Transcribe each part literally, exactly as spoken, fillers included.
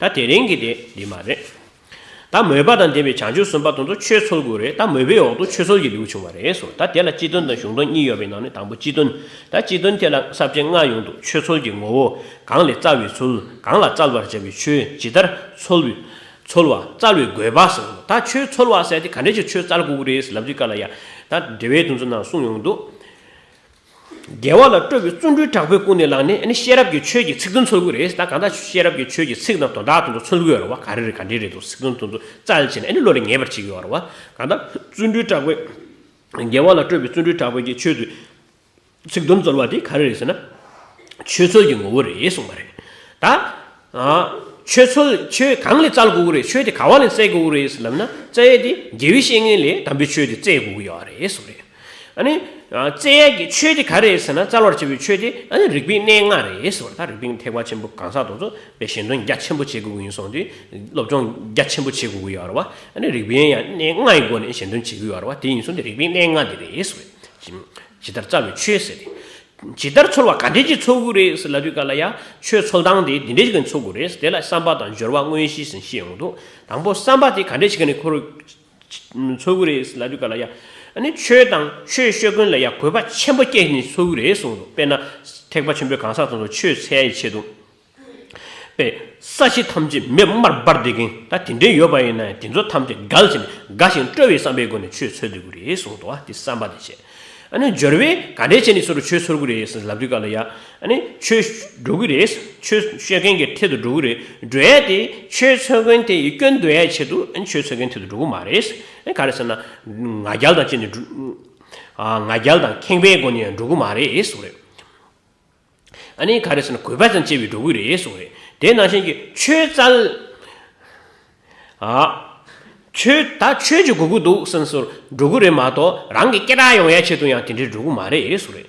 ད་དེ་རིང་གི་དེ་འདི་མ་རེད། ད་མོས་པ་དང་ལྡན་པའི་བྱང་ཆུབ་སེམས་དཔའ་དེ་ཚོ་ཆོས་འཚོལ་དགོས་རེད། ད་མོས་པའི་འོག་ཏུ་ཆོས་འཚོལ་གྱི་ལེའུ་བྱུང་བ་རེད་གསུངས། ད་དེ་ལ་སྤྱི་དོན་དང་གཞུང་དོན་གཉིས་ཡོད་པའི་ནང་ནས་དང་པོ་སྤྱི་དོན། ད་སྤྱི་དོན་དེ་ལ་ས་བཅད་ལྔ་ཡོང་འདུག་ཆོས་འཚོལ་གྱི་ངོ་བོ། གང་ལས་བཙལ་བའི་ཚུལ། གང་ལ་བཙལ་བར་བྱ་བའི་ཆོས། ཇི་ལྟར་འཚོལ་བའི། འཚོལ་བ། བཙལ་བའི་དགོས་པ་ཟེར། ད་ཆོས་འཚོལ་བ་ཟེར་དེ་ག་འདྲ་ཅིག་ཆོས་བཙལ་དགོས་ཀྱི་རེད་ལབ་དུས་སྐབས་ལ་ཡ། ད་འགྲེལ་པ་དེ་ཚོ་ནང་གསུངས་ཡོང་འདུག་དགེ་བ་ལ་སྤྲོ་བའི་བརྩོན་འགྲུས་དྲག་པོའི་ཀུན་ནས་བསླངས་ནས་ཨ་ནི་ཤེས་རབ་ཀྱི་ཆོས་ཀྱི་ཚིག་དོན་འཚོལ་དགོས་རེད། ད་གང་ལྟར་ཤེས་རབ་ཀྱི་ཆོས་ཀྱི་ཚིག་དང་དོན་དག་དེ་ཚོ་འཚོལ་དགོས་ཡོད་རེད་བ། ག་རེ་རེད་ག་འདྲ་རེད་འདུག་ཚིག་དོན་དེ་ཚོ་བཙལ་བྱས་ནས་ཨ་ནི་བློ་ལ་ངེས་པར་བྱེད་ཀྱི་ཡོད་རེད་བ། གང་ལྟར་བརྩོན་འགྲུས་དྲག་པོའི། དགེ་བ་ལ་སྤྲོ་བའི་བརྩོན་འགྲུས་དྲག་པོའི་གི་ཆོས་ཀྱི་ཚིག་དོན་འཚོལ་བ་དེ་ག་རེ་རེད་ཟེར་ན། ཆོས་འཚོལ་གྱི་ངོ་བོ་རེད་གསུངས་པ་རེད། ད། ཨ། ཆོས་འཚོལ་ཆོས་གང་ལས་བཙལ་དགོས་ཀྱི་རེད། ཆོས་དེ་ག་བ་ལས་བཙལ་དགོས་ཀྱི་རེད་ལབ་ན། བཙལ་ཡས་དེ་དགེ་བའི་བཤེས་གཉེན་ལས་དམ་པའི་ཆོས་དེ་བཙལ་དགོས་ཀྱི་ཡོད་རེད་གསུངས་རེད། ཨ་ནི། ཨ། བཙལ་ཡས་ཀྱི་ཆོས་དེ་ག་རེ་རེད་ཟེར་ན། བཙལ་བར་བྱ་བའི་ཆོས་དེ་ཨ་ནི་རིགས་པའི་གནས་ལྔ་རེད་གསུངས་རེད། ད་རིགས་པའི་ཐེག་པ་ཆེན་པོ་གང་ཟག་དེ་ཚོ་དཔེ་གཞན་དོན་རྒྱ་ཆེན་པོ་བྱེད་དགོས་ཀྱི་ཡིན་སོང་དུས་སློབ་སྦྱོང་རྒྱ་ཆེན་པོ་བྱེད་དགོས་ཀྱི་ཡོད་རེད་བ། ཨ་ནི་རིགས་པའི་ཡང་གནས་ལྔ་ཡི་སྒོ་ནས་གཞན་དོན་བྱེད་ཀྱི་ཡོད་རེད་བ། དེ་ཡིན་སོང་དུས་རིགས་པའི་གནས་ལྔ་དེ་རེད་གསུངས་རེད། ཇི་ལྟར་བཙལ་བའི་ཆོས་ཟེར་ཏེ། ཇི་ལྟར་འཚོལ་བ། ག་འདྲས་ཅིག་འཚོལ་དགོས་རེད་ཟེར་ལབ་དུས་སྐབས་ལ་ཡ། ཆོས་འཚོལ་སྟངས་དེ་འདི་འདྲས་ཅིག་ནས་འཚོལ་དགོས་རེད། དེ་ལ་བསམ་པ་དང་སྦྱོར་བ་དངོས་གཞི་ཟེར་བཤད་ཡོང་འདུག་དང་པོ་བསམ་པ་དེ་ག་འདྲས་ཅིག་ནས་ཁོ་རང་འཚོལ་དགོས་རེད་ཟེར་ལབ་དུས་སྐབས་ལ་ཡ། ཨ་ནི་ཆོས་དང་ཆོས་ཤོད་མཁན་ལ་ཡ་དགོས་པ་ཆེན་པོ་བསྐྱེད་ནས་འཚོལ་དགོས་རེད་གསུངས་འདུག་དཔེར་ན་ཐེག་པ་ཆེན་པོའི་གང་ཟག་དེ་ཚོ་ཆོས་འཚོལ་ཡའི་ཆེད་དུ། པས། ས་གཞི་ཐམས་ཅད་མེ་དམར་འབར་བསྡད་མཁན་ད་དེ་འདྲའི་ཡོད་པ་ཡིན་ན་ཡང་དེ་ཚོ་ཐམས་ཅད་འགལ་ཕྱིན་དགའ་ཞིང་སྤྲོ་བའི་བསམ་པའི་སྒོ་ནས་ཆོས་འཚོལ་སྡོད་དགོས་རེད་གསུངས་འདུག་བ། དེ་བསམ་པ་དེ་བྱས། ཨ་ནི་སྦྱོར་བས་ག་འདྲས་བྱས་ནས་སོ་རུ་ཆོས་འཚོལ་དགོས་རེད་ཟེར་ལབ་དུས་སྐབས་ལ་ཡ། ཨ་ནི་ཆོས་འགྲོ་གི་རེད། ཆོས་ཤོད་མཁན་གྱི་ཐད་དུ་འགྲོ་གི་རེད། འགྲོ་ཡས་དེ་ཆོས་འཚོལ་མཁན་དེ་ཡི་སྐྱོན་འདོན་ཡས་ཆེད་དུ་ཨ་ནི་ཆོས་འཚོལ་མཁན་ཐད་དུ་འགྲོ་གི་མ་རེད། ཨ་ནི་ག་རེ་ཟེར་ན། ང་རྒྱལ་དང་བཅས་ནས་འགྲོ། ང་རྒྱལ་དང་ཁེངས་པའི་སྒོ་ནས་འགྲོ་གི་མ་རེད་གསུངས་རེད། ཨ་ནི་ག་རེ་ཟེར་ན་གུས་པ་དང་བཅས་པའི་འགྲོ་གི་རེད་གསུངས་རེད། དེ་ནང་བཞིན་གྱི་ཆོས་བཙལ། ཨ། ཆོས་ད་ཆོས་ཀྱི་དགོས་ཀྱི་འདུག་བསམ་སོར་འགྲོ་གི་རེད་མ་གཏོགས་རང་གི་སྐད་གྲགས་ཡོང་ཡ་ཆེད་དུ་ཡང་དེ་འདྲའི་འགྲོ་གི་མ་རེད་གསུངས་རེད།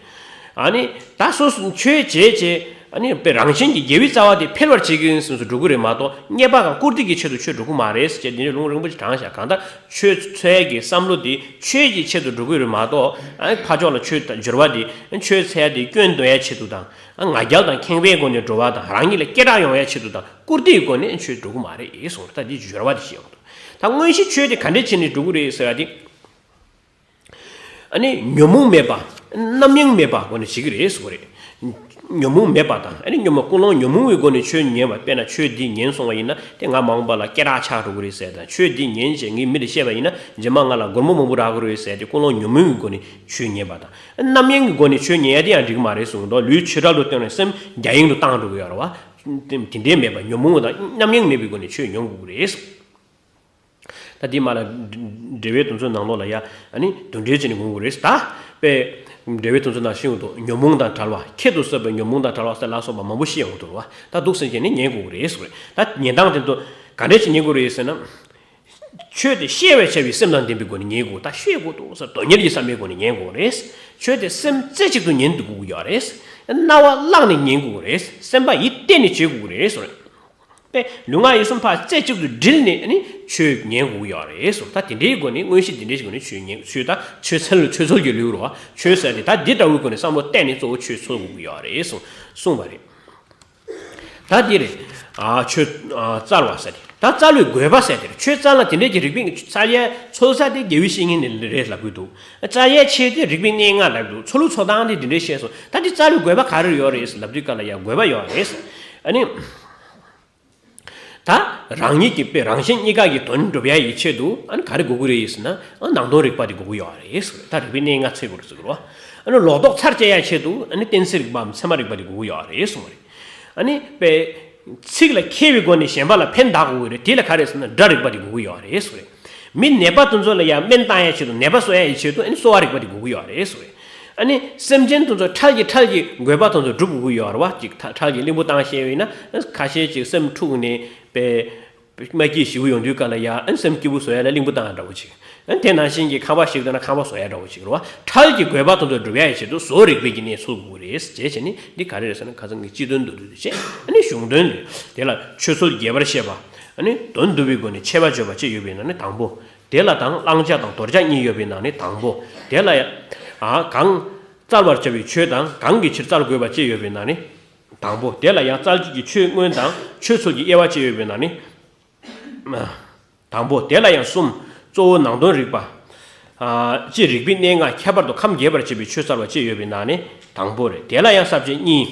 ཨ་ནི་ད་སོ་སོ་ཆོས་བྱས་བྱས་ཨ་ནི་དཔེ་རང་བཞིན་གྱི་དགེ་བའི་རྩ་བ་དེ་འཕེལ་བར་བྱེད་ཀྱི་ཡིན་བསམ་སོར་འགྲོ་གི་རེད་མ་གཏོགས་རྙེད་པ་གང་བཀུར་སྟི་གི་ཆེད་དུ་ཆོས་འགྲོ་གི་མ་རེད་ཟེར་བྱས་དེ་འདྲའི་ལུང་རིང་པོ་ཞིག་དྲངས་བཞག་གང་ལྟར། ཆོས་འཚོལ་ཡས་ཀྱི་བསམ་བློ་དེ་ཆོས་ཀྱི་ཆེད་དུ་འགྲོ་གི་རེད་མ་གཏོགས། ཨ་ཕར་ཕྱོགས་ལ་ཆོས་དང་སྦྱོར་བ་དེ་ཆོས་འཚོལ་ཡས་དེ་སྐྱོན་འདོན་ཡས་ཆེད་དུ་དང་། ང་རྒྱལ་དང་ཁེངས་པའི་སྒོ་ནས་འགྲོ་བ་དང་རང་ཉིད་ལ་སྐད་གྲགས་ཡོང་ཡས་ཆེད་དུ་དང་བཀུར་སྟིའི་སྒོ་ནས་ཆོས་འགྲོ་གི་མ་རེད་གསུངས་རེད། ད་འདི་སྦྱོར་བ་དེ་བཤད་ཡོང་འདུག་ད་དངོས་གཞི་ཆོས་དེ་ག་འདྲས་བྱས་ནས་འགྲོ་གི་རེད་ཟེར་བ་དེ། ཨ་ནི་ཉོན་མོངས་མེད་པ། རྣམ་གཡེང་མེད་པ་སྒོ་ནས་བྱེད་ཀྱི་རེད་གསུངས་རེད། ཉོན་མོངས་མེད་པ་དང་ཨ་ནི་ཉོན་མོངས་ཀུན་སློང་ཉོན་མོངས་པའི་སྒོ་ནས་ཆོས་ཉན་པ། དཔེར་ན་ཆོས་འདི་ཉན་སོང་བ་ཡིན་ན་དེ་ང་མ་འོངས་པ་ལ་སྐད་གྲགས་ཆགས་འགྲོ་གི་རེད་ཟེར་དང་། ཆོས་འདི་ཉན་བྱས་ངས་མི་ལ་བཤད་པ་ཡིན་ན་རྗེས་མ་ང་ལ་སྒོར་མོ་མང་པོ་རག་གི་རེད་ཟེར་ཏེ་ཀུན་སློང་ཉོན་མོངས་ཀྱི་སྒོ་ནས་ཆོས་ཉན་པ་དང་། རྣམ་གཡེང་གི་སྒོ་ནས་ཆོས་ཉན་ཡ་དེ་ཡང་འགྲིག་གི་མ་རེད་གསུངས་འདུག་ལུས་ཆོས་གྲལ་དུ་བཏོན་ནས་སེམས་རྒྱ་གཡེང་དུ་བཏང་འགྲོ་གི་ཡོད་རེད་བ། དེ་དེ་འདྲའི་མེད་པ་ཉོན་མོངས་དང་རྣམ་གཡེང་མེད་པའི་སྒོ་ནས་ཆོས་ཉན་དགོས་ཀྱི་རེད། ད་འདི་མ་ལ་འགྲེལ་པའི་དོན་ཚོའི་ནང་ལོགས་ལ་ཡ་ཨ་ནི་དོན་འགྲེལ་བྱས་ནས་འགོང་དགོས་རེད། ད་དཔེ་འགྲེལ་པའི་དོན་ཚོའི་ནང་ཤེས་ཡོང་དུས་ཉོན་མོངས་དང་བྲལ་བ། ཁྱད་དུ་གསོད་པའི་ཉོན་མོངས་དང་བྲལ་བ་ཟེར་ལ་སོགས་པ་མང་པོ་ཤེས་ཡོང་དུས་བ། ད་འདུག་སེ་བྱས་ནས་ཉན་དགོས་ཀྱི་རེད་ཟེར་བས། ད་ཉན་སྟངས་དེ་ཚོ་ག་འདྲས་ཞིག་ཉན་དགོས་རེད་ཟེར་ན། ཆོས་དེ་ཤེས་པར་བྱ་བའི་སེམས་དང་ལྡན་པའི་སྒོ་ནས་ཉན་དགོས། ད་ཤེས་དགོས་འདུག་ཟེར་དོན་གཉེར་གྱི་བསམ་པའི་སྒོ་ནས་ཉན་དགོས་རེད། ཆོས་དེ་སེམས་རྩེ་གཅིག་ཏུ་ཉན་དགོས་ཀྱི་ཡོད་རེད། རྣ་བ་བླགས་ནས་ཉན་དགོས་རེད། སེམས་པ་ཡིད་གཏད་ནས་བྱེད་དགོས་རེད་ཟེར། པས་ལུས་ངག་ཡིད་གསུམ་ཕར་རྩེ་གཅིག་ཏུ་དྲིལ་ནས་ནི་ཆོས་ཉན་དགོས་ཀྱི་ཡོད་རེད་ཟེར། ད་དེ་འདྲའི་སྒོ་ནས་དངོས་གཞི་དེ་འདྲའི་སྒོ་ནས་ཆོས་ཉན། ཆོས་ད་ཆོས་འཚོལ་ཆོས་འཚོལ་གྱི་ལུས་རོ། ཆོས་ཟེར་དེ་ད་འདི་འདྲ་བོའི་སྒོ་ནས་བསམ་བློ་གཏད་ནས་གཙོ་བོ་ཆོས་འཚོལ་དགོས་ཀྱི་ཡོད་རེད་གསུངས་གསུངས་པ་རེད། ད་འདི་རེད། ཨ་ཆོས་ཨ་བཙལ་བ་ཟེར་དེ། ད་བཙལ་བའི་དགོས་པ་ཟེར་དེ་རེད། ཆོས་བཙལ་ན་དེ་འདྲའི་གི་རིགས་པའི་བཙལ་ཡས་འཚོལ་ས་དེ་དགེ་བའི་བཤེས་གཉེན་ནི་རེད་ལབ་གི་འདུག་བཙལ་ཡས་ཆེད་དེ་རིགས་པའི་གནས་ལྔ་ལབ་འདུག་འཚོལ་ལུགས་འཚོལ་སྟངས་དེ་འདི་འདྲའི་བཤད་སོང་། ད་འདི་བཙལ་བའི་དགོས་པ་ག་རེ་ཡོད་རེད་ལབ་དུས་སྐབས་ལ་ཡང་དགོས་པ་ཡོད་རེད། ཨ་ནི། ད་རང་ཉིད་ཀྱི་དཔེ་རང་གཞན་གཉིས་ཀ་གི་དོན་སྒྲུབ་ཡ་ཡི་ཆེད་དུ་ཨ་ནི་ག་རེ་དགོས་ཀྱི་རེད་ཟེར་ན། ཨ་ནང་དོན་རིག་པ་དེ་དགོས་ཀྱི་ཡོད་རེད་ཟེར། ད་རིག་པའི་གནས་ལྔ་འཚོལ་དགོས་རེད་ཟེར་གི་རེད་བ། ཨ་ནི་ལོག་རྟོག་ཚར་བཅད་ཡ་ཆེད་དུ་ཨ་ནི་གཏན་ཚིགས་རིག་པའམ་ཚད་མ་རིག་པ་དེ་དགོས་ཀྱི་ཡོད་རེད་གསུངས་པ་རེད། ཨ་ནི་དཔེ་ཚིག་ལ་མཁས་པའི་སྒོ་ནས་གཞན་པ་ལ་ཕན་གདགས་དགོས་ཀྱི་རེད། དེ་ལ་ག་རེ་ཟེར་ན་སྒྲ་རིག་པ་དེ་དགོས་ཀྱི་ཡོད་རེད་ཟེར་བ་རེད། མི་ནད་པ་དེ་ཚོ་ལ་ཡང་སྨན་བཏང་ཡ་ཆེད་དུ་ནད་པ་གསོ་ཡ་ཡི་ཆེད་དུ་ཨ་ནི་གསོ་བ་རིག་པ་དེ་དགོས་ཀྱི་ཡོད་རེད་ཟེར་བ་རེད། ཨ་ནི་སེམས་ཅན་དེ་ཚོ་འཕྲལ་གྱི་འཕྲལ་གྱི་དགོས་པ་དེ་ཚོ་སྒྲུབ་དགོས་ཀྱི་ཡོད་རེད་བ། ཅིག་ད་འཕྲལ་གྱི་གླིང་བུ་བཏང་བཤད་པ་ཡིན་ན་ཁ་ཤས་ཅིག་སེམས་འཁྲུགས་ནས་པའི་མ་སྐྱིད་ཞེ་པོ་ཡོང་དུས་སྐབས་ལ་ཡ་ཨ་ནི་སེམས་སྐྱིད་པོ་བཟོ་ཡ་ལ་གླིང་བུ་བཏང་ཡ་འདྲ་བོ་ཅིག་ཨ་ནི་དེ་ནང་བཞིན་གྱི་ཁང་པ་ཞིག་བཏང་ན་ཁང་པ་བཟོ་ཡ་འདྲ་བོ་ཅིག་རེད་བ། འཕྲལ་གྱི་དགོས་པ་དེ་ཚོ་སྒྲུབ་ཡ་ཡི་ཆེད་དུ་གཟུགས་རིག་པའི་གི་གནས་འཚོལ་དགོས་རེད་ཅེས་བྱས་ནས་འདི་ག་རེ་རེད་ཟེར་ན། ཁ་སང་གི་སྤྱི་དོན་མདོར་བསྡུས་དེ་བྱས། ཨ་ནི་གཞུང་དོན་ལས་དེ་ལ་ཆོས་ཚུལ་རྒྱས་པར་བཤད་པ། ཨ་ནི་དོན་བསྡུ་བའི་སྒོ་ནས་འཆད་པ་བརྗོད་པ་བཅས་ཡོད་པའི་ནང་ནས་དང་པོ། དེ་ལ་དང་བླང་བྱ་དང་དོར་བྱ་གཉིས་ཡོད་པའི་ནང་ནས་དང་པོ། དེ་ལ་ཡང་། ཨ་གང་། བཙལ་བར་བྱ་བའི་ཆོས་དང་གང་གི་ཕྱིར་བཙལ་དགོས་པ་བཅས་ཡོད་པའི་ནང་ནས། དང་པོ། དེ་ལ་ཡང་རྩལ་སྤྱོད་ཀྱི་ཆོས་མངོན་དང་ཆོས་ཚོགས་ཀྱི་དབྱེ་བ་ཕྱེ་ཡོད་པའི་ནང་ནས། དང་པོ། དེ་ལ་ཡང་གསུམ། གཙོ་བོ་ནང་དོན་རིག་པ། ཨ། སྤྱིར་རིག་པའི་གནས་ལྔ་ཁྱད་པར་དུ་ཁམས་རྒྱས་པར་བྱེད་པའི་ཆོས་གསལ་བ་ཕྱེ་ཡོད་པའི་ནང་ནས་དང་པོ་རེད། དེ་ལ་ཡང་ས་བཅད་གཉིས།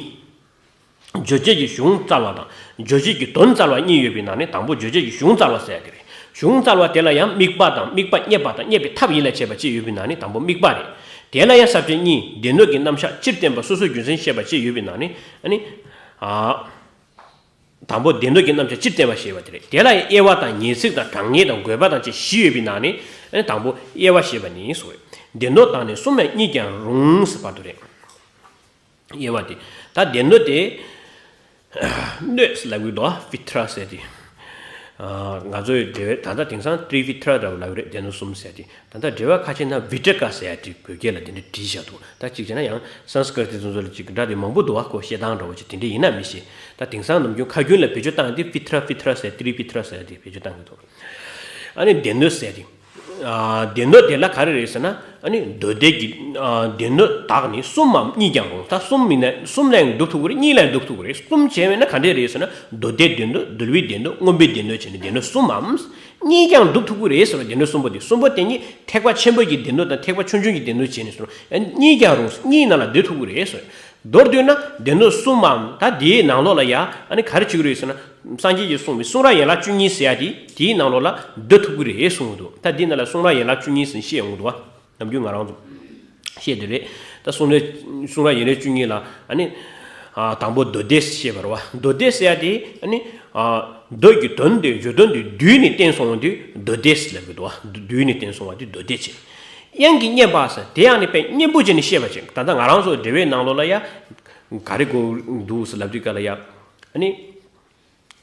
རྗོད་བྱེད་ཀྱི་གཞུང་རྩལ་བ་དང་རྗོད་བྱེད་ཀྱི་དོན་རྩལ་བ་གཉིས་ཡོད་པའི་ནང་ནས་དང་པོ་རྗོད་བྱེད་ཀྱི་གཞུང་རྩལ་བ་ཟེར་ཡ་དེ་རེད། གཞུང་རྩལ་བ་དེ་ལ་ཡང་དམིགས་པ་དང་དམིགས་པ་རྙེད་པ་དང་རྙེད་པའི་ཐབས་ཡིད་ལ་བྱེད་པ་ཕྱེ་ཡོད་པའི་ནང་ནས་དང་པོ་དམིགས་པ་རེད། དེ་ལ་ཡང་ས་བཅད་གཉིས། སྡེ་སྣོད་ཀྱི་རྣམ་གཞག་སྤྱིར་བསྟན་པ་སོ་སོའི་རྒྱུ་མཚན་བཤད་པ་ཕྱེ་ཡོད་པའི་ནང་ནས། ཨ་ནི། ཨ། དང་པོ་སྡེ་སྣོད་ཀྱི་རྣམ་གཞག་སྤྱིར་བསྟན་པ་ཞེས་པ་དེ་རེད། དེ་ལ་ཡང་དབྱེ་བ་དང་ཉེས་ཚིག་དང་གྲངས་ངེས་དང་དགོས་པ་དང་བཅས་བཞི་ཡོད་པའི་ནང་ནས། ཨ་ནི་དང་པོ་དབྱེ་བ་ཞེས་པ་ནི་སོ། སྡེ་སྣོད་དང་ནི་གསུམ་ཡང་གཉིས་ཀྱང་རུང་ཟེར་བར་དུ་རེད། དབྱེ་བ་དེ། ད་སྡེ་སྣོད་དེ། སྣོད་ལབ་ཀྱི་འདུག་ཨ། ཕི་ཏྲ་ཟེར་དེ། ང་ཚོའི་འགྲེལ་བའི་ད་ལྟ་དེང་སང་ཏྲི་བི་ཏྲ་འདྲ་བོ་ལབ་ཀྱི་རེད། སྡེ་སྣོད་གསུམ་ཟེར་དེ། ད་ལྟ་འགྲེལ་བ་ཁ་ཤས་ན་བི་ཏྲ་ཀ་ཟེར་ཡ་དེ་བོད་སྐད་ལ་དེ་འདྲ་བྲིས་བཞག་འདུག་ད་གཅིག་བྱས་ན་ཡང་སཾ་སྐྲྀ་ཏ་དེ་ཚོ་ལ་ཅིག་སྒྲ་དེ་མང་པོ་འདུག་ཨ། ཁོ་བཤད་སྟངས་འདྲ་བོ་ཅིག་དེ་འདྲ་ཡིན་ན་མི་ཤེས། ད་དེང་སང་ནམ་རྒྱུན་ཁ་རྒྱུན་ལ་བེད་སྤྱོད་བཏང་ཡ་དེ་ཕི་ཏྲ་ཕི་ཏྲ་ཟེར། ཏྲི་བི་ཏྲ་ཟེར་ཡ་དེ་བེད་སྤྱོད་བཏང་གི་འདུག་ཨ་ནི་སྡེ་སྣོད་ཟེར་དེ། ཨ། སྡེ་སྣོད་དེ་ལ་ག་རེ་རེད་ཟེར་ན། ཨ་ནི་མདོ་སྡེ་གི། ཨ། སྡེ་སྣོད་དག་ནི་གསུམ་མམ་གཉིས་ཀྱང་རུང་། ད་གསུམ་མིན་ན་གསུམ་ལ་ཡང་སྒྲུབ་ཐུབ་ཀྱི་རེད། གཉིས་ལ་ཡང་སྒྲུབ་ཐུབ་ཀྱི་རེད། གསུམ་བྱས་པས་ན་ག་འདྲས་རེད་ཟེར་ན། མདོ་སྡེའི་སྡེ་སྣོད། འདུལ་བའི་སྡེ་སྣོད། མངོན་པའི་སྡེ་སྣོད་བྱས་ནས་སྡེ་སྣོད་གསུམ་མམ། གཉིས་ཀྱང་སྒྲུབ་ཐུབ་ཀྱི་རེད་ཟེར་བ། སྡེ་སྣོད་གསུམ་པོ་དེ། གསུམ་པོ་དེ་ཉིད་ཐེག་པ་ཆེན་པོ་གི་སྡེ་སྣོད་དང་ཐེག་པ་ཆུང་ཆུང་གི་སྡེ་སྣོད་བྱས་ནས་ཟེར་བ། ཨ་ནི་གཉིས་ཀྱང་རུང་། གཉིས་ནང་ལ་སྡོད་ཐུབ་ཀྱི་རེད་ཟེར། མདོར་བསྡུས་ན་སྡེ་སྣོད་གསུམ་མམ། ད་དེའི་ནང་ལོགས་ལ་ཡ་ཨ་ནི་ག་རེ་བྱེད་ཀྱི་རེད་ཟེར་ན། སངས་རྒྱས་ཀྱིས་གསུངས་པའི་གསུང་རབ་ཡན་ལག་བཅུ་གཉིས་ཟེར་ཡ་དེ་དེའི་ནང་ལོགས་ལ་སྡོད་ཐུབ་ཀྱི་རེད་གསུངས་འདུག་ད་འདི་ནང་ལ་གསུང་རབ་ཡན་ལག་བཅུ་གཉིས་ཟེར་བཤད་ཡོང་གི་འདུག་བ། ནམ་རྒྱུན་ང་རང་ཚོ་བཤད་དེ་རེད། ད་གསུང་རབ་གསུང་རབ་ཡན་ལག་བཅུ་གཉིས་ལ་ཨ་ནི། ཨ། དང་པོ་མདོ་སྡེ་ཟེར་བཤད་པ་རེད་བ། མདོ་སྡེ་ཟེར་ཡ་དེ་ཨ་ནི། ཨ། མདོ་ཡི་དོན་དེ། བརྗོད་དོན་དེ་བསྡུས་ནས་བསྟན་སོང་བ་དེ་མདོ་སྡེ་ཟེར་ལབ་ཀྱི་འདུག་བ། བསྡུས་ནས་བསྟན་སོང་བ་དེ་མདོ་སྡེ་བྱས། དབྱངས་ཀྱིས་སྙན་པ་ཟེར་དེ་ཡང་ནི་དཔེ་སྙན་པོ་བྱས་ནས་བཤད་པ་བྱས། ད་ལྟ་ང་རང་ཚོ་འགྲེལ་པའི་ནང་ལོགས་ལ་ཡ། ག་རེ་གོ་འདུག་ཟེར་ལབ་དུས་སྐབས་ལ་ཡ། ཨ་ནི།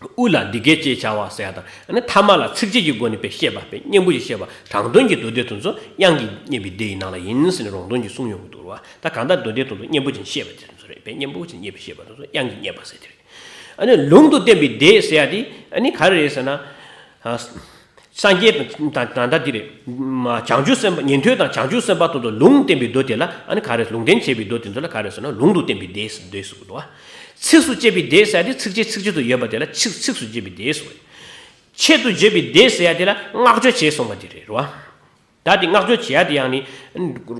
དབུ་ལ་འདི་སྐད་ཅེས་བྱ་བ་ཟེར་ཡ་དང་། ཨ་ནི་ཐ་མ་ལ་ཚིགས་བཅད་ཀྱི་སྒོ་ནས་དཔེ་བཤད་པ། དཔེ་སྙན་པོ་ཞིག་བཤད་པ། དྲང་དོན་གྱི་མདོ་སྡེ་དེ་ཚོ་དབྱངས་ཀྱིས་སྙན་པའི་སྡེ་ཡི་ནང་ལ་ཡིན་ཟེར་ནས་རོང་སྟོན་གྱིས་གསུངས་ཡོང་གི་འདུག་རེད་བ། ད་གང་ལྟར་མདོ་སྡེ་དེ་ཚོ་སྙན་པོ་ཅིག་བཤད་པ་དེ་ཚོ་རེད། དཔེ་སྙན་པོ་ཅིག་སྙན་པ་བཤད་པ་དེ་ཚོ་དབྱངས་ཀྱིས་སྙན་པ་ཟེར་དེ་རེད། ཨ་ནི་ལུང་དུ་བསྟན་པའི་སྡེ་ཟེར་ཡ་དེ་ཨ་ནི་ག་རེ་རེད་ཟེར་ན། ཨ། སངས་རྒྱས་དང་། ད་ད་ལྟ་འདི་རེད། མ། བྱང་ཆུབ་སེམས་དཔའ། ཉན་ཐོས་དང་བྱང་ཆུབ་སེམས་དཔའ་དེ་ཚོ་ལུང་བསྟན་པའི་མདོ་དེ་ལ་ཨ་ནི་ག་རེ། ལུང་བསྟན་བྱས་པའི་མདོ་དེ་ཚོ་ལ་ག་རེ་ཟེར་ན། ལུང་དུ་བསྟན་པའི་སྡེ་ཟེར་སྡེ་ཟེར་གྱི་འདུག་བ། ཚིགས་སུ་བཅད་པའི་སྡེ་ཟེར་ཡ་དེ་ཚིགས་བཅད་ཚིགས་བཅད་དུ་ཡོད་པ་དེ་ལ་ཚིགས་ཚིགས་སུ་བཅད་པའི་སྡེ་ཟེར་བ། ཆེད་དུ་བརྗོད་པའི་སྡེ་ཟེར་ཡ་དེ་ལ་བསྔགས་བརྗོད་བྱས་སོང་བ་དེ་རེད་རེད་བ། ད་དེ་བསྔགས་བརྗོད་བྱེད་ཡ་དེ་ཡང་ནི།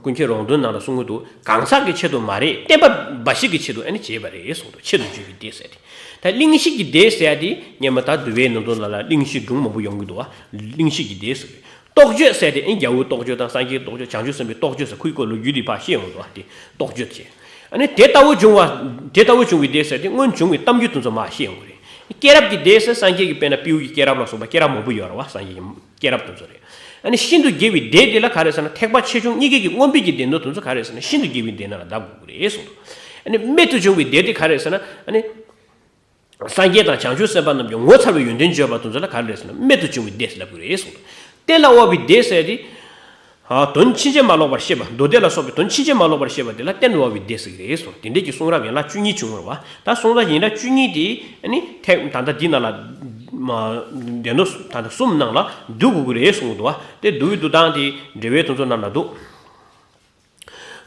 ཀུན་མཁྱེན་རོང་སྟོན་ནང་ལ་གསུང་གི་འདུག་གང་ཟག་གི་ཆེད་དུ་མ་རེད། བསྟན་པ་འབའ་ཞིག་གི་ཆེད་དུ་ཨ་ནི་བྱས་པ་རེད་གསུངས་འདུག་ཆེད་དུ་བརྗོད་པའི་སྡེ་ཟེར་ཏེ། ད་གླེང་གཞི་གི་སྡེ་ཟེར་ཡ་དེ་སྔོན་མ་ད་འདུལ་བའི་ནང་དོན་ལ་ལ་གླེང་གཞི་སྒྲུང་མང་པོ་ཡོང་གི་འདུག་བ། གླེང་གཞི་གི་སྡེ་ཟེར། རྟོགས་བརྗོད་ཟེར་ཏེ་ཨ་ནི་རྒྱལ་བའི་རྟོགས་བརྗོད་དང་སངས་རྒྱས་རྟོགས་བརྗོད། བྱང་ཆུབ་སེམས་དཔའི་རྟོགས་བརྗོད་ཟེར། ཁོའི་སྐོར་ལོ་རྒྱུས་དེ་ཕར་བཤད་ཡོང་གི་འདུག་བ། དེ་རྟོགས་བརྗོད་བྱས། ཨ་ནི་དེ་ལྟ་བུ་བྱུང་བ། དེ་ལྟ་བུ་བྱུང་བའི་སྡེ་ཟེར་ཏེ་སྔོན་བྱུང་བའི་གཏམ་རྒྱུད་དེ་ཚོ་མར་བཤད་ཡོང་གི་རེད། སྐྱེས་རབས་ཀྱི་སྡེ་ཟེར་སངས་རྒྱས་ཀྱི་དཔེར་ན་སྤྲེའུ་ཡི་སྐྱེས་རབས་ལ་སོགས་པ་སྐྱེས་རབས་མང་པོ་ཡོད་རེད་བ། སངས་རྒྱས་ཀྱི་སྐྱེས་རབས་དེ་ཚོ་རེད། ཨ་ནི་ཤིན་ཏུ་རྒྱས་པའི་སྡེ་དེ་ལ་ག་རེ་ཟེར་ན། ཐེག་པ་ཆེ་ཆུང་གཉིས་ཀའི་གི་མངོན་པའི་གི་སྡེ་སྣོད་དེ་ཚོ་ག་རེ་ཟེར་ན། ཤིན་ཏུ་རྒྱས་པའི་སྡེ་ནང་ལ་བསྡབ་དགོས་ཀྱི་རེད་གསུངས་འདུག་ཨ་ནི་རྨད་དུ་བྱུང་བའི་སྡེ་དེ་ག་རེ་ཟེར་ན། ཨ་ནི་སངས་རྒྱས་དང་བྱང་ཆུབ་སེམས་དཔའ་རྣམས་ཀྱི་ངོ་མཚར་བའི་ཡོན་ཏན་བརྗོད་པ་དེ་ཚོ་ལ་ག་རེ་ཟེར་ན། རྨད་དུ་བྱུང་བའི་སྡེ་ཟེར་ལབ་ཀྱི་རེད་གསུངས་འདུག་གཏན་ལ་དབབ་པའི་སྡེ་ཟེར་ཏེ། ཨ། དོན་ཕྱིན་ཅི་མ་ལོག་པར་བཤད་པ། མདོ་སྡེ་ལ་སོགས་པའི་དོན་ཕྱིན་ཅི་མ་ལོག་པར་བཤད་པ་དེ་ལ་གཏན་ལ་དབབ་པའི་སྡེ་ཟེར་གྱི་རེད་གསུངས། དེ་འདྲས་ཀྱི་གསུང་རབ་ཡན་ལག་བཅུ་གཉིས་བྱུང་བ་རེད་བ། ད་གསུང་རབ་ཡན་ལག་བཅུ་གཉིས་དེ་ཨ་ནི་ཐེག་ད་ལྟ་འདི་ནང་ལ། མ། སྡེ་སྣོད་ད་ལྟ་གསུམ་ནང་ལ་བསྡུ་དགོས་ཀྱི་རེད་གསུངས་འདུག་བ། དེ་བསྡུ་བའི་བསྡུ་སྟངས་དེ་འགྲེལ་པའི་དོན་ཚོ་ནང་ལ་འདུག་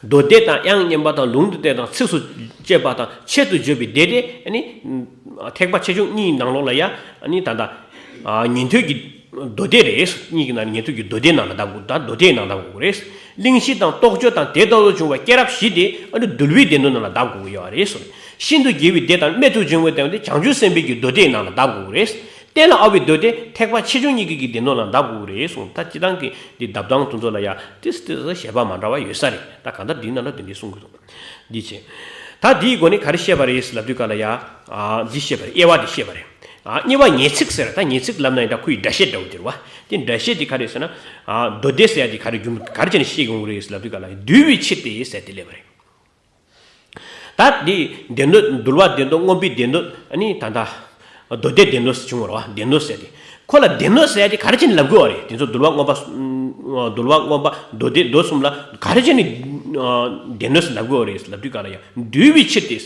མདོ་སྡེ་དང་། དབྱངས་སྙན་པ་དང་། ལུང་དུ་བསྟན་དང་། ཚིགས་སུ་བཅད་པ་དང་། ཆེད་དུ་བརྗོད་པའི་སྡེ་དེ་ཨ་ནི་ཐེག་པ་ཆེ་ཆུང་གཉིས་ནང་ལོགས་ལ་ཡ། ཨ་ནི་ད་ལྟ། ཨ། ཉན་ཐོས་ཀྱི་མདོ་སྡེ་རེད། གཉིས་ཀྱི་ནང་ནས་ཉན་ཐོས་ཀྱི་མདོ་སྡེའི་ནང་ལ་བསྡབ་དགོས། ད་མདོ་སྡེའི་ནང་ལ་བསྡབ་དགོས་རེད། གླེང་གཞི་དང་རྟོགས་བརྗོད་དང་དེ་ལྟ་བུ་བྱུང་བའི་སྐྱེས་རབས་བཞི་དེ་ཨ་ནི་འདུལ་བའི་སྡེ་སྣོད་ནང་ལ་བསྡབ་དགོས་ཀྱི་ཡོད་རེད་གསུངས། ཤིན་ཏུ་རྒྱས་པའི་སྡེ་དང་། རྨད་དུ་བྱུང་བའི་སྡེ་དེ་བྱང་ཆུབ་སེམས་དཔའི་གི་མདོ་སྡེའི་ནང་ལ་བསྡབ་དགོས་ཀྱི་རེད། གཏན་ལ་དབབ་པའི་མདོ་སྡེ་ཐེག་པ་ཆེ་ཆུང་གཉིས་ཀྱི་གི་སྡེ་སྣོད་ལ་བསྡབ་དགོས་ཀྱི་རེད་གསུངས། ད་སྤྱིར་བཏང་གི་འདི་བསྡབ་སྟངས་དེ་ཚོ་ལ་ཡ་ཏིས་ཏིས་བྱེད་པ་མ་འདྲ་བ་ཡོད་ས་རེད། ད་གང་ལྟར་འདིའི་ནང་ལ་དེ་འདྲས་གསུང་གི་འདུག་འདི་བྱས། ད་འདིའི་སྒོ་ནས་ག་རེ་བཤད་པ་རེད་ལབ་དུས་སྐབས་ལ་ཡ། ཨ། འདི་བཤད་པ་རེད། དབྱེ་བ་འདི་བཤད་པ་རེད། ཨ། གཉིས་པ་ཉེས་ཚིག་ཟེར། ད་ཉེས་ཚིག་ལབ་ན་ཡང་ད་ཁོའི་སྒྲ་བཤད་འདྲ་བོ་དེ་རེད་བ། དེ་སྒྲ་བཤད་དེ་ག་རེ་ཟེར་ན། ཨ། མདོ་སྡེ་ཟེར་ཡ་དེ་ག་རེ་རྒྱུ་མཚན་ག་རེ་བྱས་ནས་བཤད་དགོས་རེད་ལབ་དུས་སྐབས་ལ་ཡ། འདུལ་བའི་ཕྱིར་ཏེ་ཟེར་དེ་སླེབས་པ་རེད། ད་འདི་སྡེ་སྣོད། འདུལ་བ་སྡེ་སྣོད། མངོན་པའི་སྡེ་སྣོད། ཨ་ནི་ད་ལྟ་མདོ་སྡེ་སྡེ་སྣོད་ཟེར་བྱུང་བ་རེད་བ། སྡེ་སྣོད་ཟེར་ཏེ། ཁོ་ལ་སྡེ་སྣོད་ཟེར་ཏེ་ག་རེ་བྱས་ནས་ལབ་དགོས་བ་རེད། དེ་ཚོ་འདུལ་བ་མངོན་པ། འདུལ་བ་མངོན་པ། མདོ་སྡེ། མདོ་གསུམ་ལ་ག་རེ་བྱས་ནས་སྡེ་སྣོད་ཟེར་ལབ་དགོས་བ་རེད་ལབ་དུས་སྐབས་ལ་ཡ། འདུལ་བའི་ཕྱིར་ཏེ།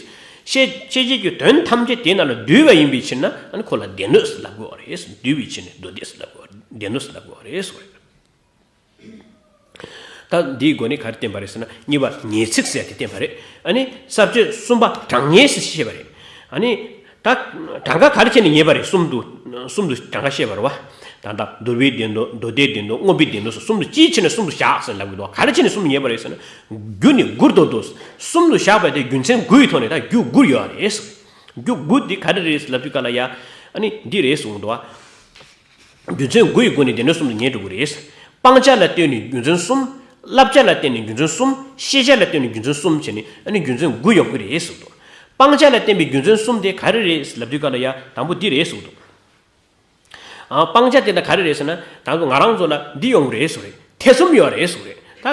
ཤེས་བྱེད་ཀྱི་དོན་ཐམས་ཅད་དེ་རྣམས་ལ་འདུས་པ་ཡིན་པའི་ཕྱིར་ན། ཨ་ནི་ཁོ་ལ་སྡེ་སྣོད་ཟེར་ལབ་དགོས་བ་རེད། འདུལ་བའི་ཕྱིར་ནི་མདོ་སྡེ་ཟེར་ལབ་དགོས་བ། སྡེ་སྣོད་ཟེར་ལབ་དགོས་བ་རེད་ཟེར་བ་རེད། ད་འདིའི་སྒོ་ནས་ག་རེ་བསྟན་པ་རེད་ཟེར་ན། གཉིས་པ་ཉེས་ཚིག་ཟེར་ཏེ་བསྟན་པ་རེད། ཨ་ནི་ས་བཅད་གསུམ་པ་གྲངས་ངེས་ཟེར་བཤད་པ་རེད། ཨ་ནི་ད་གྲངས་ཀ་ག་རེ་བྱས་ནས་ངེས་པ་རེད། གསུམ་དུ་གསུམ་དུ་གྲངས་ཀ་བཤད་པ་རེད་བ། ད་ལྟ་འདུལ་བའི་བདེན་དོན། མདོ་སྡེའི་བདེན་དོན། མངོན་པའི་བདེན་དོན་སོགས་གསུམ་དུ་ཅིའི་ཕྱིར་ནས་གསུམ་དུ་བཞག་ཟེར་ལབ་ཀྱི་འདུག་ག་རེ་བྱས་ནས་གསུམ་དུ་ངེས་པ་རེད་ཟེར་ན། རྒྱུ་ནི་དགུར་འདོད་དོ། གསུམ་དུ་བཞག་པ་དེ་རྒྱུ་མཚན་དགུ་ཡི་ཐོག་ནས། ད་རྒྱུ་དགུ་ཡོད་རེད། རྒྱུ་དགུ་འདི་ག་རེ་རེད་ལབ་དུས་ག་ལ་ཡ། ཨ་ནི་འདི་རེད་གསུངས་འདུག་བ། རྒྱུ་མཚན་དགུ་ཡི་སྒོ་ནས་བདེན་དོན་གསུམ་དུ་ངེས་འགྲོ་གི་རེད། སྤང་བྱ་ལ་ལྟོས་ནས་རྒྱུ་མཚན་གསུམ། བསླབ་བྱ་ལ་ལྟོས་ནས་རྒྱུ་མཚན་གསུམ། ཤེས་བྱ་ལ་ལྟོས་ནས་རྒྱུ་མཚན་གསུམ་བྱས་ནས། ཨ་ནི་རྒྱུ་མཚན་དགུ་ཡོང་གི་རེད་གསུངས་འདུག་སྤང་བྱ་ལ་བརྟེན་པའི་རྒྱུ་མཚན་གསུམ་དེ་ག་རེ་རེད་ལབ་དུས་ག་ལ་ཡ། དང་པོ་འདི་རེད་གསུངས་འདུག་ཨ། སྤང་བྱ་དེ་ལ་ག་རེ་རེད་ཟེར་ན། ད་ང་རང་ཚོ་ལ་འདི་ཡོང་གི་རེད་གསུངས་རེད། ཐེ་ཚོམ་ཡོད་རེད་གསུངས་རེད། ད་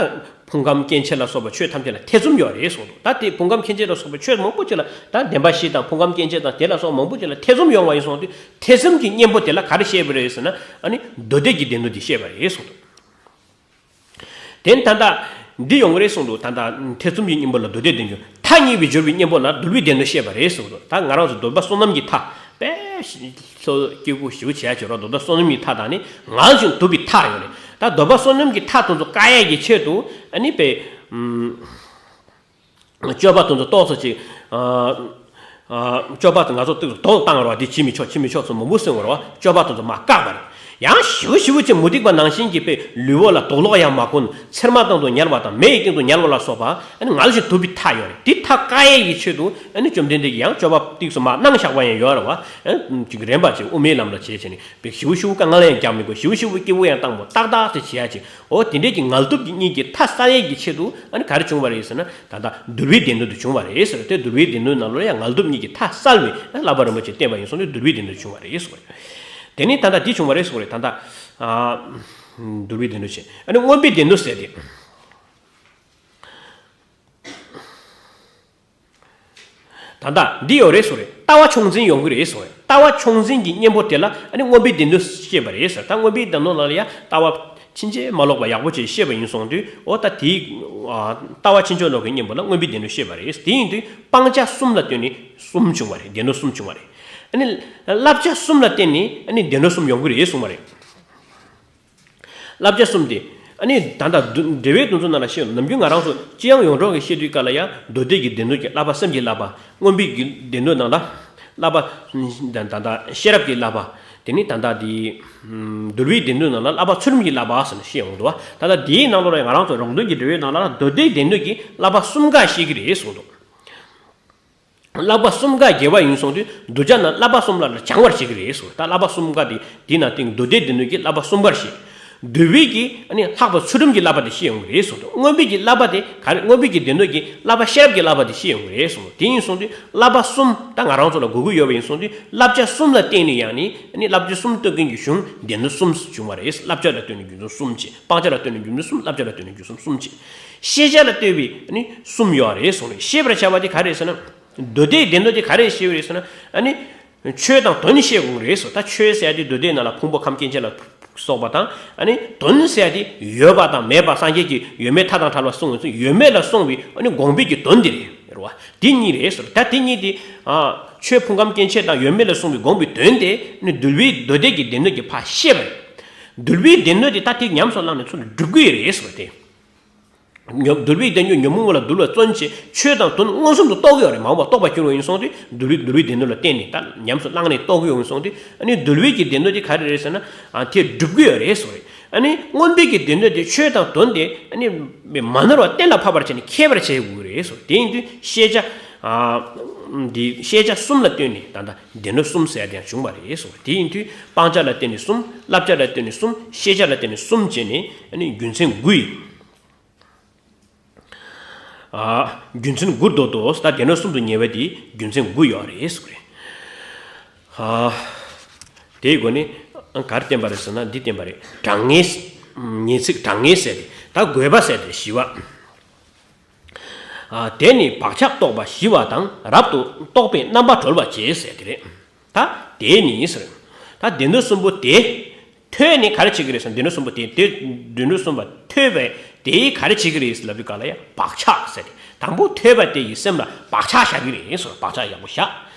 ཕུང་ཁམས་སྐྱེ་མཆེད་ལ་སོགས་པ་ཆོས་ཐམས་ཅད་ལ་ཐེ་ཚོམ་ཡོད་རེད་གསུངས་འདུག་ད་དེ་ཕུང་ཁམས་སྐྱེ་མཆེད་ལ་སོགས་པ་ཆོས་མང་པོ་ཅིག་ལ། ད་བདེན་པ་བཞི་དང་ཕུང་ཁམས་སྐྱེ་མཆེད་དང་དེ་ལ་སོགས་མང་པོ་ཅིག་ལ་ཐེ་ཚོམ་ཡོང་བ་ཡིན་སོང་དུས། ཐེ་ཚོམ་གྱི་གཉེན་པོ་དེ་ལ་ག་རེ་བཤད་པ་རེད་ཟེར་ན། ཨ་ནི་མདོ་སྡེ་གི་བདེན་དོན་དེ་བཤད་པ་རེད་གསུངས་འདུག་དེ་ནི་ད་ལྟ་འདི་ཡོང་གི་རེད་གསུངས་འདུག་ད་ལྟ་ཐེ་ཚོམ་གྱི་གཉེན་པོ་ལ་མདོ་སྡེའི་བདེན་དོན། མཐའ་གཉིས་པའི་སྦྱོར་བའི་གཉེན་པོ་ལ་འདུལ་བའི་བདེན་དོན་བཤད་པ་རེད་གསུངས་འདུག་ད་ང་རང་ཚོ་འདོད་པ་བསོད་ནམས་ཀྱི་མཐའ་དཔེ་ལྷོད་སྐྱེ་དགུ་ཞིབ་བྱེད་ཡ་བྱེད་རོགས། འདོད་པ་བསོད་ནམས་ཀྱི་མཐའ་དང་ནི་ངལ་ཞིང་དུབ་པའི་མཐའ་ཡོད་རེད། ད་འདོད་པ་བསོད་ནམས་ཀྱི་མཐའ་དེ་ཚོ་བཀག་ཡས་ཀྱི་ཆེད་དུ། ཨ་ནི་དཔེ་ཨམ། སྤྱོད་པ་དེ་ཚོ་ཏོག་ཙམ་ཅིག་ཨ། ཨ། སྤྱོད་པ་དེ་ང་ཚོ་ཏོག་ཙམ་དོགས་བཏང་བ་རེད་བ། འདི་བྱེད་མི་ཆོག་བྱེད་མི་ཆོག་ཚོ་མང་པོ་གསུངས་པ་རེད་བ། སྤྱོད་པ་དེ་ཚོ་མར་བཀག་པ་རེད། ཡང་ཞིབ་ཞིབ་ཅིག་མུ་སྟེགས་པ་ནང་བཞིན་གྱི་དཔེ་ལུས་པོ་ལ་དུག་ལོག་ཡང་མ་གོན། ཚེར་མ་སྟེང་དུ་ཉལ་བ་དང་མེ་ཡི་སྟེང་དུ་ཉལ་བ་ལ་སོགས་པ། ཨ་ནི་ངལ་ཞིང་དུབ་པའི་མཐའ་ཡོད་རེད། དེ་མཐའ་བཀག་ཡས་ཀྱི་ཆེད་དུ། ཨ་ནི་བཅོམ་ལྡན་འདས་ཀྱིས་ཡང་སྤྱོད་པ་ཏོག་ཙམ་མར་གནང་བཞག་པ་ཡང་ཡོད་རེད་བ། ཨ། ཅིག་རན་པ་ཅིག་དབུ་མའི་ལམ་ལ་བྱས་བྱས་ནས། དཔེ་ཞིབ་ཞིབ་དཀའ་ངལ་ཡང་རྒྱག་མི་དགོས། ཞིབ་ཞིབ་སྐྱིད་པོ་ཡང་བཏང་དགོས། ཏག་ཏག་ཅིག་བྱེད་ཡ་ཅིག་འོ་དེ་འདྲས་ཀྱི་ངལ་དུབ་ཀྱི་གཉིས་ཀྱི་མཐའ་གསལ་ཡས་ཀྱི་ཆེད་དུ། ཨ་ནི་ག་རེ་བྱུང་བ་རེད་ཟེར་ན། ད་ལྟ་འདུལ་བའི་བདེན་དོན་དུ་བྱུང་བ་རེད་ཟེར་ཏེ། འདུལ་བའི་བདེན་དོན་ནང་ལོགས་ལ་ཡང་ངལ་དུབ་གཉིས་ཀྱི་མཐའ་གསལ་བའི་བསླབ་པ་རིན་པོ་ཆེ་བསྟན་པ་ཡིན་སོང་དུས། འདུལ་བའི་བདེན་དོན་བྱུང་བ་རེད་ཟེར་བ་རེད། དེ་ནི་ད་ལྟ་འདི་བྱུང་བ་རེད་ཟེར་བ་རེད། ད་ལྟ་ཨ། འདུལ་བའི་བདེན་དོན་བྱས། ཨ་ནི་མངོན་པའི་བདེན་དོན་ཟེར་ཏེ། ད་ལྟ་འདི་ཡོད་རེད་ཟེར་རེད། ལྟ་བ་མཆོག་འཛིན་ཡོང་གི་རེད་ཟེར་རེད། ལྟ་བ་མཆོག་འཛིན་གྱི་གཉེན་པོ་དེ་ལ། ཨ་ནི་མངོན་པའི་བདེན་དོན་བཤད་པ་རེད་ཟེར། ད་མངོན་པའི་བདེན་དོན་ནང་ལ་ཡང་ལྟ་བ་ཕྱིན་ཆད་མ་ལོག་པ་ཡག་པོ་བྱས་བཤད་པ་ཡིན་སོང་དུས། འོ་ད་དེའི་ལྟ་བ་ཕྱིན་ཅི་ལོག་གི་གཉེན་པོ་ལ་མངོན་པའི་བདེན་དོན་བཤད་པ་རེད། དེ་ཡིན་དུས་སྤང་བྱ་གསུམ་ལ་ལྟོས་ནས་གསུམ་བྱུང་བ་རེད། བདེན་དོན་གསུམ་བྱུང་བ་རེད། ཨ་ནི་བསླབ་བྱ་གསུམ་ལ་བརྟེན་ནས། ཨ་ནི་བདེན་དོན་གསུམ་ཡོང་གི་རེད་གསུངས་པ་རེད། བསླབ་བྱ་གསུམ་དེ། ཨ་ནི་ད་ལྟ་འགྲེལ་པའི་དོན་ཚོ་ནང་ལ་བཤད། ནམ་རྒྱུན་ང་རང་ཚོ་སྤྱི་ཡོངས་ཡོངས་གྲགས་ཀྱི་བཤད་དུས་སྐབས་ལ་ཡང་། མདོ་སྡེ་གི་བདེན་དོན་གྱི་བསླབ་པ། སེམས་ཀྱི་བསླབ་པ། མངོན་པའི་གི་བདེན་དོན་ནང་ལ་བསླབ་པ། ད་ལྟ་ཤེས་རབ་ཀྱི་བསླབ་པ། དེ་ནི་ད་ལྟ་དེ་འདུལ་བའི་བདེན་དོན་ནང་ལ་བསླབ་པ་ཚུལ་ཁྲིམས་ཀྱི་བསླབ་པ་ཟེར་ནས་བཤད་ཡོང་འདུག་ད་ལྟ་དེའི་ནང་ལོགས་ལ་ང་རང་ཚོ་རོང་སྟོན་གྱི་འགྲེལ་པའི་ནང་ལ་མདོ་སྡེའི་བདེན་དོན་གྱི་བསླབ་པ་གསུམ་ཀ་བཤད་ཀྱི་རེད་གསུངས་འདུག་བསླབ་པ་གསུམ་ཀ་དགེ་བ་ཡིན་སོང་དུས། གདུལ་བྱ་རྣམས་བསླབ་པ་གསུམ་ལ་སྦྱང་བར་བྱེད་ཀྱི་རེད་གསུངས། ད་བསླབ་པ་གསུམ་ཀ་དེ་དེ་ནང་སྟེང་མདོ་སྡེའི་བདེན་དོན་གྱི་བསླབ་པ་གསུམ་ཀར་བཤད། འདུལ་བའི་གི་ཨ་ནི་ལྷག་པ་ཚུལ་ཁྲིམས་ཀྱི་བསླབ་པ་དེ་བཤད་ཡོང་གི་རེད་གསུངས་འདུག་མངོན་པའི་གི་བསླབ་པ་དེ་ག་རེ། མངོན་པའི་གི་བདེན་དོན་གྱི་བསླབ་པ་ཤེས་རབ་ཀྱི་བསླབ་པ་དེ་བཤད་ཡོང་གི་རེད་གསུངས་འདུག་དེ་ཡིན་སོང་དུས་བསླབ་པ་གསུམ། ད་ང་རང་ཚོ་ལ་དགོས་ཀྱི་ཡོད་པ་ཡིན་སོང་དུས། བསླབ་བྱ་གསུམ་ལ་བརྟེན་ནས་ཡང་ནི། ཨ་ནི་བསླབ་བྱ་གསུམ་སྟོན་མཁན་གྱི་གཞུང་བདེན་དོན་གསུམ་བྱུང་བ་རེད། བསླབ་བྱ་ལ་ལྟོས་ནས་རྒྱུ་མཚན་གསུམ་བྱས། སྤང་བྱ་ལ་ལྟོས་ནས་རྒྱུ་མཚན་གསུམ། བསླབ་བྱ་ལ་ལྟོས་ནས་རྒྱུ་མཚན་གསུམ་བྱས། ཤེས་བྱ་ལ་ལྟོས་པའི་ནི་གསུམ་ཡོད་རེད་གསུངས་རེད། ཤེས་པར་བྱ་བ་དེ་ག་རེ་རེད་ཟེར་ན། མདོ་སྡེའི་བདེན་དོན་དེ་ག་རེ་ཤེས་པ་རེད་ཟེར་ན། ཨ་ནི་ཆོས་དང་དོན་ཤེས་དགོས་རེད་ཟེར། ད་ཆོས་ཟེར་ཡ་དེ་མདོ་སྡེའི་ནང་ལ་ཕུང་པོ་ཁམས་སྐྱེ་མཆེད་ལ་སོགས་པ་དང་། ཨ་ནི་དོན་ཟེར་ཡ་དེ་ཡོད་པ་དང་མེད་པ། སངས་རྒྱས་ཀྱིས་ཡོད་མེད་མཐའ་དང་བྲལ་བ་གསུངས་ཡོད་ཚུལ། ཡོད་མེད་ལ་སོང་བའི་ཨ་ནི་དགོངས་པའི་གི་དོན་དེ་རེད། རེད་བ། དེ་གཉིས་རེད་ཟེར། ད་དེ་གཉིས་དེ། ཨ། ཆོས་ཕུང་ཁམས་སྐྱེ་མཆེད་དང་ཡོད་མེད་ལ་སོང་བའི་དགོངས་པའི་དོན་དེ་ནི་འདུལ་བའི་མདོ་སྡེ་གི་བདེན་དོན་གྱིས་ཕར་ཤེས་པ་རེད། འདུལ་བའི་བདེན་དོན་དེ་ད་དེ་ཉམས་སུ་བླངས་ནས་ཚུར་སྒྲུབ་ཀྱི་ཡོད་རེད་ཟེར་བ་དེ། ཉོ། འདུལ་བའི་བདེན་དོན་ཉོན་མོངས་པ་ལ་འདུལ་བ་བརྩོན་བྱེད། ཆོས་དང་དོན་མངོན་སུམ་དུ་རྟོགས་ཀྱི་ཡོད་རེད། མ་འོངས་པ་རྟོགས་པར་འགྱུར་བ་ཡིན་སོང་དུས། འདུལ་བའི། འདུལ་བའི་བདེན་དོན་ལ་བརྟེན་ནས་ད་ཉམས་སུ་བླངས་ནས་རྟོགས་ཀྱི་ཡོད་ཡིན་སོང་དུས། ཨ་ནི་འདུལ་བའི་གི་བདེན་དོན་དེ་ག་རེ་རེད་ཟེར་ན། ཨ། དེ་སྒྲུབ་ཀྱི་ཡོད་རེད་ཟེར་བ་རེད། ཨ་ནི་མངོན་པའི་གི་བདེན་དོན་དེ། ཆོས་དང་དོན་དེ་ཨ་ནི་མ་ནོར་བ་གཏན་ལ་ཕབ་པར་བྱས་ནས་མཁས་པར་བྱེད་དགོས་ཀྱི་རེད་ཟེར། དེ་ཡིན་དུས་ཤེས་བྱ། ཨ། འདི་ཤེས་བྱ་གསུམ་ལ་ལྟོས་ནས་ད་ལྟ་བདེན་དོན་གསུམ་ཟེར་ཡ་དེ་ཡང་བྱུང་བ་རེད་ཟེར། དེ་ཡིན་དུས་སྤང་བྱ་ལ་ལྟོས་ནས་གསུམ། བསླབ་བྱ་ལ་ལྟོས་ནས་གསུམ། ཤེས་བྱ་ལ་ལྟོས་ནས་གསུམ་བྱས་ནས། ཨ་ནི་རྒྱུ་མཚན་དགུ་ཡིས། ཨ། རྒྱུ་མཚན་དགུར་འདོད་དོ། ད་བདེན་དོན་གསུམ་དུ་ངེས་པ་དེ་རྒྱུ་མཚན་དགུ་ཡོད་རེད་ཟེར་གི་རེད། ཨ། དེའི་སྒོ་ནས་ག་རེ་བསྟན་པ་རེད་ཟེར་ན། འདི་བསྟན་པ་རེད། གྲངས་ངེས། ངེས་ཚིག་གྲངས་ངེས་ཟེར་ཏེ། ད་དགོས་པ་ཟེར་ཏེ་བཞི་པ། ཨ། དེ་ནི་བག་ཆགས་རྟོག་པ་ཞི་བ་དང་། རབ་ཏུ་རྟོག་པའི་རྣམ་པ་གྲོལ་བར་བྱེད་ཟེར་དེ་རེད། ད་དེ་ནི་ཟེར། ད་བདེན་དོན་གསུམ་པོ་དེ། ཐོས་ནས་ག་རེ་བྱེད་ཀྱི་རེད་ཟེར་ན། བདེན་དོན་གསུམ་པོ་དེ། དེ་བདེན་དོན་གསུམ་པ་ཐོས་པས་དེ་ག་རེ་བྱེད་ཀྱི་རེད་ལབ་དུས་ག་ལ་ཡ། བག་ཆགས་ཟེར་ཏེ། དང་པོ་ཐོས་པ་དེ་ཡི་སེམས་ལ་བག་ཆགས་བཞག་གི་རེད་ཟེར། བག་ཆགས་ཡག་པོ་བཞག་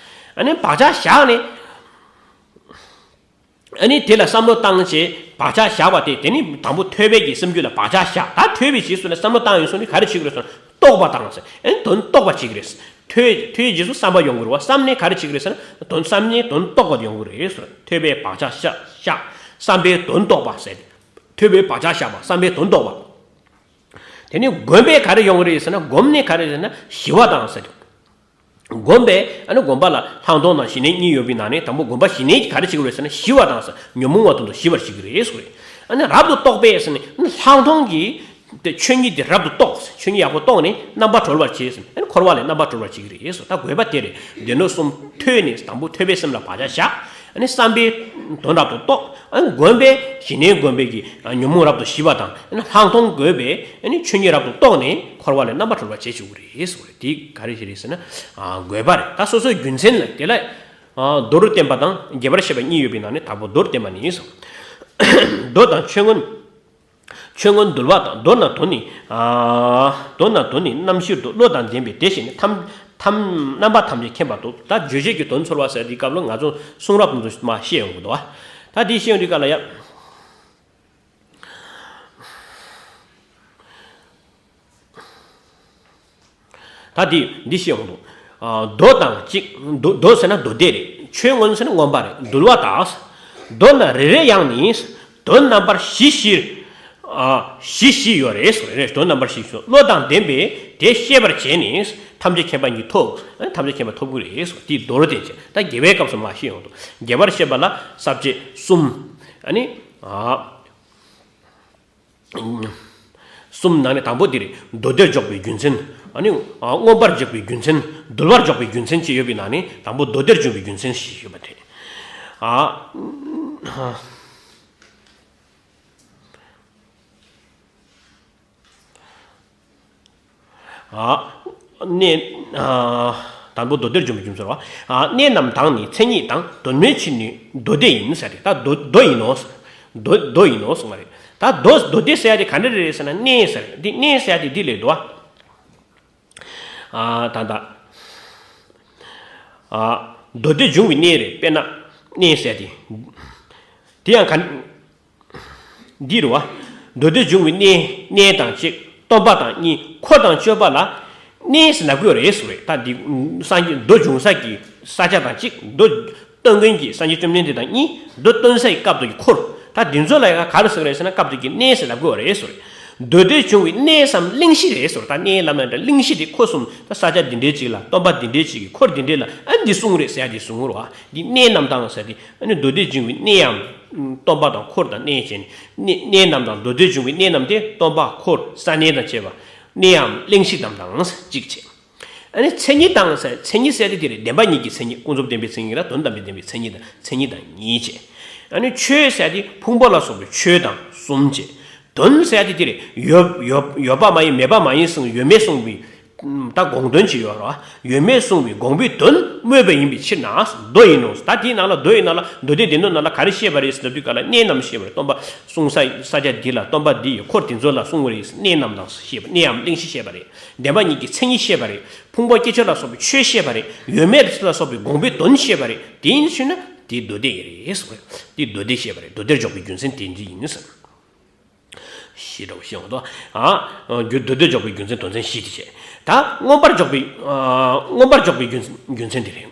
ཨ་ནི་བག་ཆགས་བཞག་ནས། ཨ་ནི་དེ་ལ་བསམ་བློ་བཏང་བྱས། བག་ཆགས་བཞག་པ་དེ། དེ་ནི་དང་པོ་ཐོས་པའི་གི་སེམས་རྒྱུད་ལ་བག་ཆགས་བཞག་ད་ཐོས་པའི་རྗེས་སུ་ནི་བསམ་བློ་བཏང་ཡོང་སོང་ནི་ག་རེ་བྱེད་ཀྱི་རེད་ཟེར་ན། རྟོག་པ་བཏང་ཟེར། ཨ་ནི་དོན་རྟོགས་པ་བྱེད་ཀྱི་རེད། ཐོས་ཐོས་རྗེས་སུ་བསམ་པ་ཡོང་གི་རེད་བ། བསམ་ནས་ག་རེ་བྱེད་ཀྱི་རེད་ཟེར་ན། དོན་བསམ་ནས་དོན་རྟོགས་པ་ཡོང་གི་རེད་ཟེར། ཐོས་པས་བག་ཆགས་བཤགས། བསམ་པས་དོན་རྟོགས་པ་ཟེར་ཏེ། ཐོས་པས་བག་ཆགས་བཤགས་པ། བསམ་པས་དོན་རྟོགས་པ། དེ་ནས་སྒོམ་པས་ག་རེ་ཡོང་གི་རེད་ཟེར་ན། སྒོམ་ནས་ག་རེ་ཟེར་ན། ཞི་བ་དང་ཟེར་ཏེ། སྒོམ་པས་ཨ་ནི་སྒོམ་པ་ལ་ལྷག་མཐོང་དང་ཞི་གནས་གཉིས་ཡོད་པའི་ནང་ནས། དང་པོ་སྒོམ་པ་ཞི་གནས་ཀྱིས་ག་རེ་བྱེད་ཀྱི་རེད་ཟེར་ན། ཞི་བ་དང་ཟེར། ཉོན་མོངས་པ་དོན་དུ་ཞི་བར་བྱེད་ཀྱི་རེད་ཟེར་བ་རེད། ཨ་ནི་རབ་ཏུ་རྟོག་པས་ཟེར་ནས། ཨ་ནི་ལྷག་མཐོང་གིས་དེ་ཆོས་ཉིད་དེ་རབ་ཏུ་རྟོགས། ཆོས་ཉིད་ཡག་པོ་རྟོགས་ནས་རྣམ་པར་གྲོལ་བར་བྱེད་ཟེར། ཨ་ནི་འཁོར་བ་ལས་རྣམ་པར་གྲོལ་བར་བྱེད་ཀྱི་རེད་ཟེར། ད་དགོས་པ་དེ་རེད། སྡེ་སྣོད་གསུམ་ཐོས་ནས། དང་པོ་ཐོས་པས་སེམས་ལ་བག་ཆགས་བཞག་ཨ་ནི་བསམ་པས་དོན་རབ་ཏུ་རྟོགས། ཨ་ནི་སྒོམ་པས་ཞི་གནས་སྒོམ་པས་ཀྱིས་ཉོན་མོངས་རབ་ཏུ་ཞི་བ་དང་། ཨ་ནི་ལྷག་མཐོང་དགོས་པས་ཨ་ནི་ཆོས་ཉིད་རབ་ཏུ་རྟོགས་ནས་འཁོར་བ་ལས་རྣམ་པར་གྲོལ་བར་བྱེད་ཆོག་གི་རེད་ཟེར་བ་རེད། དེ་ག་རེ་ཞིག་རེད་ཟེར་ན། ཨ་དགོས་པ་རེད། ད་སོ་སོའི་རྒྱུ་མཚན་ལ་དེ་ལ། ཨ་མདོར་བསྟན་པ་དང་རྒྱས་པར་བཤད་པ་གཉིས་ཡོད་པའི་ནང་ནས། དང་པོ་མདོར་བསྟན་པ་ནི་ཟེར། མདོ་དང་ཆོས་མངོན། ཆོས་མངོན་འདུལ་བ་དང་། མདོར་ན་དོན་ནི། ཨ་མདོར་ན་དོན་ནི་རྣམ་བཞིར་དུ། བློ་དང་ལྡན་པས་དེ་ཤེས་ནས། ཐམས་ཐམས་རྣམ་པ་ཐམས་ཅད་མཁྱེན་པར་འདོད། ད་རྗོད་བྱེད་ཀྱི་དོན་འཚོལ་བ་ཟེར་དེའི་སྐབས་ལ་ང་ཚོ་གསུང་རབ་དེ་ཚོ་མར་བཤད་ཡོང་གི་འདུག་བ། ད་དེ་བཤད་ཡོང་དུས་སྐབས་ལ་ཡ། ད་འདི་འདི་བཤད་ཡོང་དུས། ཨ་མདོ་དང་གཅིག་མདོ་མདོ་ཟེར་ན་མདོ་སྡེ་རེད། ཆོས་མངོན་ཟེར་ན་མངོན་པ་རེད། འདུལ་བ་དང་། མདོར་ན་རེ་རེ་ཡང་ནི། དོན་རྣམ་པར་བཞི་བཞིར། ཨ་བཞི་བཞི་ཡོད་རེད་ཟེར། རེ་རེ་དོན་རྣམ་པར་བཞི་བཞི། བློ་དང་ལྡན་པས་དེ་ཤེས་པར་བྱས་ནས། ཐམས་ཅད་མཁྱེན་པ་ཉིད་ཐོབ། ཨ་ནི་ཐམས་ཅད་མཁྱེན་པ་ཐོབ་ཀྱི་རེད་ཟེར། དེ་མདོར་བསྟན་བྱས། ད་རྒྱས་པའི་སྐབས་སུ་མར་བཤད་ཡོང་དུས། རྒྱས་པར་བཤད་པ་ལ་ས་བཅད་གསུམ། ཨ་ནི། ཨ། གསུམ་ནང་ནས་དང་པོ་འདི་རེད། མདོ་སྡེར་འཇོག་པའི་རྒྱུ་མཚན། ཨ་ནི་ཨ་མངོན་པར་འཇོག་པའི་རྒྱུ་མཚན། འདུལ་བར་འཇོག་པའི་རྒྱུ་མཚན་བཅས་ཡོད་པའི་ནང་ནས། དང་པོ་མདོ་སྡེར་འཇོག་པའི་རྒྱུ་མཚན་ཞིག་ཡོད་པ་དེ། ཨ། ཨ། གནས། ཨ། དང་པོ་མདོ་སྡེར་འཇོག་པའི་རྒྱུ་མཚན་རེད་བ། ཨ། གནས་རྣམས་དང་ནི་མཚན་ཉིད་དང་། དོན་མེད་ཕྱིར་ནི་མདོ་སྡེ་ཡིན་ཟེར་ཏེ། ད་མདོ་མདོ་ཡིན་ནོ། མདོ་མདོ་ཡིན་ནོ་གསུངས་པ་རེད། ད་མདོ་མདོ་སྡེ་ཟེར་ཡ་དེ་ག་འདྲ་རེད་ཟེར་ན། གནས་ཟེར། འདི་གནས་ཟེར་ཡ་དེ་འདི་ལས་འདུག་བ། ཨ། ད་ད། ཨ། མདོ་སྡེ་འབྱུང་བའི་གནས་རེད། དཔེར་ན་གནས་ཟེར་ཡ་དེ། དེ་ཡང་ག་འདི་རེད་བ། མདོ་སྡེ་འབྱུང་བའི་གནས། གནས་དང་གཅིག་སྟོང་པ་དང་གཉིས། འཁོར་དང་སྤྱོད་པ་ལ་གནས་ཟེར་ལབ་དགོས་རེད་ཟེར་བས། ད་འདི་སངས་རྒྱས་མདོ་འབྱུང་ས་ཀྱི་ས་ཆ་དང་གཅིག་མདོ་སྟོན་མཁན་གྱི་སངས་རྒྱས་བཅོམ་ལྡན་འདས་དང་གཉིས། མདོ་སྟོན་ས་ཡི་སྐབས་དུ་གི་འཁོར། ད་འདི་ཚོ་ལ་ཡང་ག་རེ་ཟེར་རེད་ཟེར་ན། སྐབས་དུ་གི་གནས་ཟེར་ལབ་དགོས་རེད་ཟེར་བས། མདོ་སྡེ་འབྱུང་བའི་གནས་སམ་གླེང་གཞི་རེད་ཟེར། ད་གནས་ལབ་ན་འདྲ། གླེང་གཞི་དེ་འཁོར་གསུམ། ད་ས་ཆ་འདི་འདྲའི་ཅིག་ལ། སྟོན་པ་འདི་འདྲའི་ཅིག་གི་འཁོར་འདི་འདྲའི་ལ། ཨ་འདི་གསུངས་རེད་ཟེར་ཡ་འདི་གསུངས་རེད་བ། འདི་གནས་རྣམས་དང་ཟེར་ཏེ། ཨ་ནི་མདོ་སྡེ་འབྱུང་བའི་གནས་ཡམ། སྟོན་པ་དང་འཁོར་དང་གནས་བྱས་ནས། གནས་གནས་རྣམས་དང་། མདོ་སྡེ་འབྱུང་བའི་གནས་རྣམས་དེ་སྟོན་པ་འཁོར་ས་གནས་དང་བཅས་པ། གནས་ཡམ་གླེང་གཞི་རྣམས་དང་གཅིག་བྱས། ཨ་ནི་མཚན་ཉིད་དང་ཟེར། མཚན་ཉིད་ཟེར་དེ་དེ་རེད། བདེན་པ་གཉིས་ཀྱི་མཚན་ཉིད། ཀུན་རྫོབ་བདེན་པའི་མཚན་ཉིད་དང་། དོན་དམ་པའི་བདེན་པའི་མཚན་ཉིད་དང་། མཚན་ཉིད་དང་གཉིས་བྱས། ཨ་ནི་ཆོས་ཟེར་དེ་ཕུང་པོ་ལ་སོགས་པའི་ཆོས་དང་གསུམ་བྱས། དོན་ཟེར་དེ་དེ་རེད། ཡོད་ཡོད་ཡོད་པ་མ་ཡིན། མེད་པ་མ་ཡིན་གསུངས། ཡོད་མེད་གསུངས་པའི། ད་དགོངས་དོན་ཅིག་ཡོད་རེད་བ། ཡོད་མེད་གསུངས་པའི་དགོངས་པའི་དོན་སྨོས་པ་ཡིན་པའི་ཕྱིར་ན་མདོ་ཡིན་ནོ། ད་དེའི་ནང་ལ། མདོ་ཡི་ནང་ལ། མདོ་སྡེ་སྡེ་སྣོད་ནང་ལ་ག་རེ་བཤད་པ་རེད་ཟེར་ན། དུས་ག་ལ་གནས་རྣམས་བཤད་པ་རེད། སྟོན་པ་གསུང་ས་ས་ཆ་འདི་ལ། སྟོན་པ་འདི་ཡི་འཁོར་དེ་ཚོ་ལ་གསུངས་པ་རེད། གནས་རྣམས་དང་བཤད་པ། གནས་ཡམ་གླེང་གཞི་བཤད་པ་རེད། བདེན་པ་གཉིས་ཀྱི་མཚན་ཉིད་བཤད་པ་རེད། ཕུང་པོ་སྐྱེ་མཆེད་ལ་སོགས་པའི་ཆོས་བཤད་པ་རེད། ཡོད་མེད་ལ་སོགས་པའི་དགོངས་པའི་དོན་བཤད་པ་རེད། དེ་ཡིན་ཕྱིར་ན་དེ་མདོ་སྡེ་ཡིན་རེད་ཟེར་བ་རེད། དེ་མདོ་སྡེ་བཤད་པ་རེད། མདོ་སྡེར་འཇོག་པའི་རྒྱུ་མཚན་དེ་འདི་ཡིན་ཟེར། ཞེས་འདྲ་བོ་བཤད་འོང་དོ། ཨ། རྒྱུ་མདོ་སྡེར་འཇོག་པའི་རྒྱུ་མཚན་དོན་ཚན་བཞི་དེ་བྱས། ད་མངོན་པར་འཇོག་པའི། ཨ། མངོན་པར་འཇོག་པའི་རྒྱུ་མཚན་རྒྱུ་མཚན་དེ་རེད།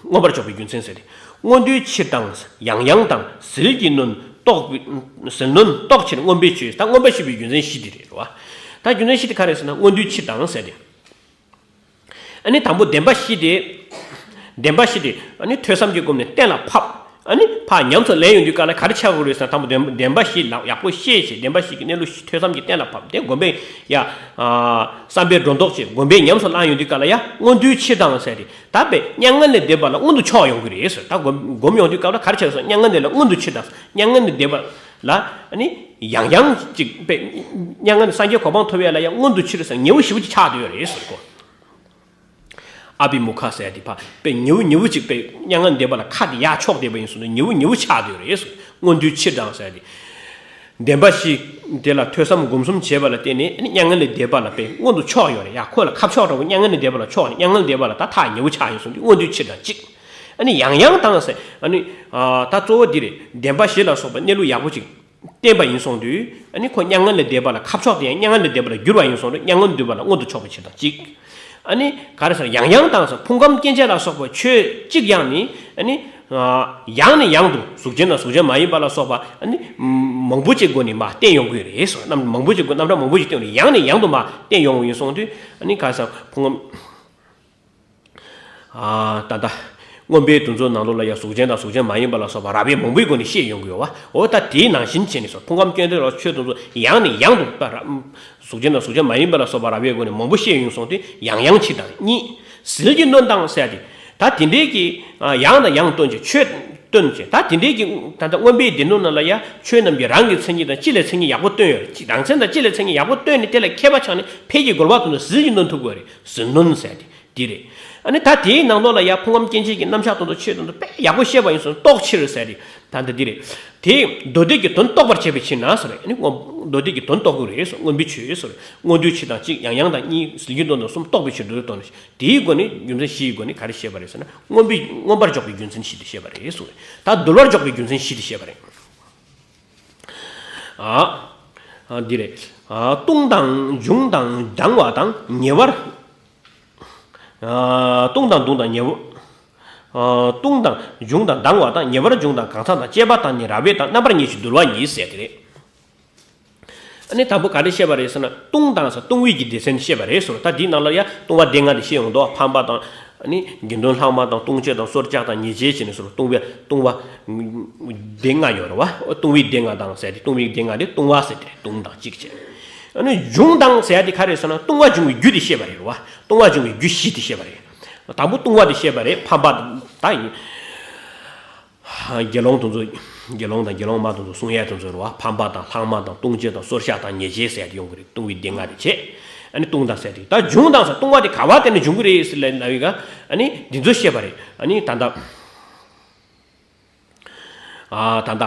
མངོན་པར་འཇོག་པའི་རྒྱུ་མཚན་ཟེར་ཏེ། མངོན་དུས་ཕྱིར་དང་ཡང་ཡང་དང་། ཟིལ་གྱིས་གནོན་རྟོག་པའི། ཟིལ་གནོན་རྟོག་ཕྱིར་མངོན་པའི་ཆོས། ད་མངོན་པར་ཞུས་པའི་རྒྱུ་མཚན་བཞི་དེ་རེད་བ། ད་རྒྱུ་མཚན་བཞི་དེ་ག་རེ་ཟེར་ན། མངོན་དུས་ཕྱིར་དང་ཟེར་ཏེ། ཨ་ནི་དང་པོ་བདེན་པ་བཞི་དེ། བདེན་པ་བཞི་དེ་ཨ་ནི་ཐོས་བསམ་གྱི་སྒོ་ནས་གཏན་ལ་ཕབ། ཨ་ནི་ཕར་ཉམས་སུ་ལེན་ཡོང་དུས་ག་ལ་ག་རེ་ཆགས་དགོས་རེད་ཟེར་ན། དང་པོ་བདེན་བདེན་པ་བཞི་ལ་ཡག་པོ་ཤེས་བྱས། བདེན་པ་བཞི་གི་གནས་ལུགས་ཤེས། ཐོས་བསམ་གྱི་གཏན་ལ་ཕབ། དེ་སྒོམ་པས་ཡ། ཨ། བསམ་པས་སྒྲོ་འདོགས་བྱས། སྒོམ་པས་ཉམས་སུ་བླངས་ཡོང་དུས་ག་ལ་ཡ། མངོན་དུས་ཕྱིར་དང་ཟེར་ཏེ། ད་དཔེ་མྱ་ངན་ལས་འདས་པ་ལ་མངོན་དུ་ཕྱོགས་ཡོང་གི་རེད་ཟེར། ད་སྒོམ་སྒོམ་ཡོང་དུས་ག་ལ་ག་རེ་ཆགས་ཟེར་ན། མྱ་ངན་འདས་ལ་མངོན་དུ་ཕྱིར་དང་། མྱ་ངན་ལས་འདས་པ་ལ་ཨ་ནི་ཡང་ཡང་ཅིག་དཔེ་མྱ་ངན་སངས་རྒྱས་གོ་འཕང་ཐོབ་ཡ་ལ་ཡ་མངོན་དུ་ཕྱིར་ཟེར། ཉེ་བོ་ཞེ་པོ་ཅིག་ཆགས་བསྡད་ཡོད་རེད་ཟེར་གོ། ཨ་བི་མུ་ཁ་ཟེར་ཡ་དེ་ཕ་དཔེ་ཉེ་བོ་ཉེ་བོ་ཅིག་དཔེ་མྱ་ངན་འདས་པ་ལ་ཁ་དེ་ཡར་ཕྱོགས་བསྡད་པ་ཡིན་སོང་ན། ཉེ་བོ་ཉེ་བོ་ཆགས་བསྡད་ཡོད་རེད་ཟེར། མངོན་དུས་ཕྱིར་དང་ཟེར་ཡ་དེ། བདེན་པ་བཞི་དེ་ལ་ཐོས་བསམ་སྒོམ་གསུམ་བྱས་པ་ལ་བརྟེན་ནས། ཨ་ནི་མྱ་ངན་ལས་འདས་པ་ལ་དཔེ་མངོན་དུ་ཕྱོགས་ཡོད་རེད་ཡ། ཁོ་ལ་ཁ་ཕྱོགས་འགྲོ་གི། མྱ་ངན་ལས་འདས་པ་ལ་ཕྱོགས་ནས། མྱ་ངན་ལས་འདས་པ་ལ་ད་ཐག་ཉེ་བོ་ཆགས་ཡིན་སོང་དུས། མངོན་དུས་ཕྱིར་དང་གཅིག་ཨ་ནི་ཡང་ཡང་དང་ཟེར། ཨ་ནི། ཨ། ད་གཙོ་བོ་འདི་རེད། བདེན་པ་བཞི་ལ་སོགས་པ་གནས་ལུགས་ཡག་པོ་ཅིག་བསྟན་པ་ཡིན་སོང་དུས། ཨ་ནི་ཁོ་མྱ་ངན་ལས་འདས་པ་ལ་ཁ་ཕྱོགས་དེ་ཡང་མྱ་ངན་ལས་འདས་པ་ལ་གྱུར་བ་ཡིན་སོང་དུས། མྱ་ངན་འདས་པ་ལ་མངོན་དུ་ཕྱོགས་པའི་ཕྱིར་དང་གཅིག་ཨ་ནི་ག་རེ་ཟེར། ཡང་ཡང་དང་ཟེར། ཕུང་ཁམས་སྐྱེ་མཆེད་ལ་སོགས་པ་ཆོས་གཅིག་ཡང་ནི། ཨ་ནི་ཡང་ནས་ཡང་དུ་གཟུགས་ཅན་དང་གཟུགས་ཅན་མ་ཡིན་པ་ལ་སོགས་པ། ཨ་ནི་མང་པོ་ཅིག་སྒོ་ནས་མར་བསྟན་ཡོང་གི་རེད་ཟེར། རྣམ་མང་པོ་ཅིག་སྒོ། རྣམ་གྲངས་མང་པོ་ཅིག་བསྟན་ཡོང་ནས། ཡང་ནས་ཡང་དུ་མར་བསྟན་ཡོང་བ་ཡིན་སོང་དུས། ཨ་ནི་ག་རེ་ཟེར། ཕུང་ཁམས། ཨ། ད་ལྟ་མངོན་པའི་དོན་ཚོའི་ནང་ལོགས་ལ་ཡང་གཟུགས་ཅན་དང་གཟུགས་ཅན་མ་ཡིན་པ་ལ་སོགས་པ་རབ་དབྱེ་མང་པོའི་སྒོ་ནས་བཤད་ཡོང་གི་ཡོད་པ། འོ་ད་དེའི་ནང་བཞིན་བྱས་ནས་སོ། ཕུང་ཁམས་སྐྱེ་མཆེད་ལ་ཆོས་དོན་ཚོ་ཡང་ནས་ཡང་དུ་ད་རབ། གཟུགས་ཅན་དང་གཟུགས་ཅན་མ་ཡིན་པ་ལ་སོགས་པ་རབ་དབྱེའི་སྒོ་ནས་མང་པོ་བཤད་ཡོང་སོང་སྟེ། ཡང་ཡང་གཅིག་དང་གཉིས། ཟིལ་གྱིས་གནོན་དང་ཟེར་ཏེ། ད་དེ་འདྲའི་གི། ཨ། ཡང་དང་ཡང་སྟོན་བྱས། ཆོས་སྟོན་བྱས། ད་དེ་འདྲའི་གི། ད་ལྟ་མངོན་པའི་སྡེ་སྣོད་ནང་ལ་ཡང་ཆོས་རྣམས་ཀྱི་རང་གི་མཚན་ཉིད་དང་། སྤྱི་ལ་མཚན་ཉིད་ཡག་པོ་སྟོན་ཡོད་རེད། རང་མཚན་དང་སྤྱི་ལ་མཚན་ཉིད་ཡག་པོ་སྟོན་ནས། དེ་ལ་མཁས་པ་ཆགས་ནས་ཕས་ཀྱི་རྒོལ་བ་དོན་དུ་ཟིལ་གྱིས་གནོན་ཐུབ་དགོས་རེད། ཟིལ་གནོན་ཟེར་ཏེ་འདི་རེད། ཨ་ནི་ད་དེའི་ནང་ལོགས་ལ་ཡང་ཕུང་ཁམས་སྐྱེ་མཆེད་ཀྱི་རྣམ་གཞག་དོན་དུ་ཆོས་དོན་དུ་དཔེ་ཡག་པོ་བཤད་པ་ཡིན་སོང་། རྟོགས་ཕྱིར་ཟེར་ཏེ། ད་ལྟ་འདི་རེད། དེ་མདོ་སྡེ་གི་དོན་རྟོགས་པར་བྱེད་པའི་ཕྱིར་ན་ཟེར་རེད། ཨ་ནི་མདོ་སྡེ་གི་དོན་རྟོགས་དགོས་རེད་ཟེར། མངོན་པའི་ཆོས་ཟེར་རེད། མངོན་དུ་བྱེད་དང་གཅིག་ཡང་ཡང་དང་གཉིས། ཟིལ་གྱིས་གནོན་དང་གསུམ། རྟོགས་པའི་ཕྱིར་མདོ་སྡེ་དོན། དེའི་སྒོ་ནས་རྒྱུ་མཚན་བཞིའི་སྒོ་ནས་ག་རེ་བཤད་པ་རེད་ཟེར་ན། མངོན་པའི། མངོན་པར་འཇོག་པའི་རྒྱུ་མཚན་བཞི་དེ་བཤད་པ་རེད་གསུངས་རེད། ད་འདུལ་བར་འཇོག་པའི་རྒྱུ་མཚན་བཞི་དེ་བཤད་པ་རེད། ཨ། ཨ། འདི་རེད། ཨ། ལྟུང་དང་འབྱུང་དང་ལྡང་བ་དང་། ཉེ་བར། ཨ། ལྟུང་དང་འབྱུང་དང་ཉེ་བ། ཨ། ལྟུང་དང་འབྱུང་དང་ལྡང་བ་དང་། ཉེ་བར་འབྱུང་དང་གང་ཟག་དང་། སྐྱེས་པ་དང་ནི་རབ་དབྱེ་དང་། རྣམ་པར་ངེས་ཤིང་འདུལ་བ་ཉིད་ཟེར་དེ་རེད། ཨ་ནི་དང་པོ་ག་རེ་བཤད་པ་རེད་ཟེར་ན། ལྟུང་དང་ཟེར། ལྟུང་བའི་གི་སྡེ་ཚན་བཤད་པ་རེད་ཟེར། ད་འདིའི་ནང་ལ་ཡང་ལྟུང་བ་སྡེ་ལྔ་དེ་བཤད་ཡོང་འདུག་ཕམ་པ་དང་། ཨ་ནི་དགེ་འདུན་ལྷག་མ་དང་། ལྟུང་བྱེད་དང་། གསོར་བྱེད་དང་། ཉེས་བྱེད་བྱས་ནས་ཟེར། ལྟུང་བའི། ལྟུང་བ་སྡེ་ལྔ་ཡོད་རེད་བ། ལྟུང་བའི་སྡེ་ལྔ་དང་ཟེར་ཏེ། ལྟུང་བའི་སྡེ་ལྔ་དེ་ལྟུང་བ་ཟེར་དེ་རེད། ལྟུང་དང་གཅིག་བྱས། ཨ་ནི་འབྱུང་དང་ཟེར་དེ་ག་རེ་ཟེར་ན། ལྟུང་བ་འབྱུང་བའི་རྒྱུ་དེ་བཤད་པ་རེད་བ། ལྟུང་བ་འབྱུང་བའི་རྒྱུ་བཞི་དེ་བཤད་པ་རེད། དང་པོ་ལྟུང་བ་དེ་བཤད་པ་རེད། ཕམ་པ་དང་། ད་ཡིན། དགེ་སློང་དེ་ཚོ། དགེ་སློང་དང་དགེ་སློང་མ་དེ་ཚོ་སྲུང་ཡས་དེ་ཚོ་རེད་བ། ཕམ་པ་དང་ལྷག་མ་དང་། ལྟུང་བྱེད་དང་། གསོར་བྱེད་དང་། ཉེས་བྱེད་ཟེར་ཡས་དེ་ཡོང་གི་རེད། ལྟུང་བའི་སྡེ་ལྔ་དེ་བྱས། ཨ་ནི་ལྟུང་དང་ཟེར་དེ། ད་འབྱུང་དང་ཟེར། ལྟུང་བ་དེ་ག་བ་བརྟེན་ནས་འབྱུང་གི་རེད་ཟེར་ལབ་ན་ཡིན་ག་ཨ་ནི་འདི་ཚོ་བཤད་པ་རེད། ཨ་ནི་ད་ལྟ། ཨ། ད་ལྟ་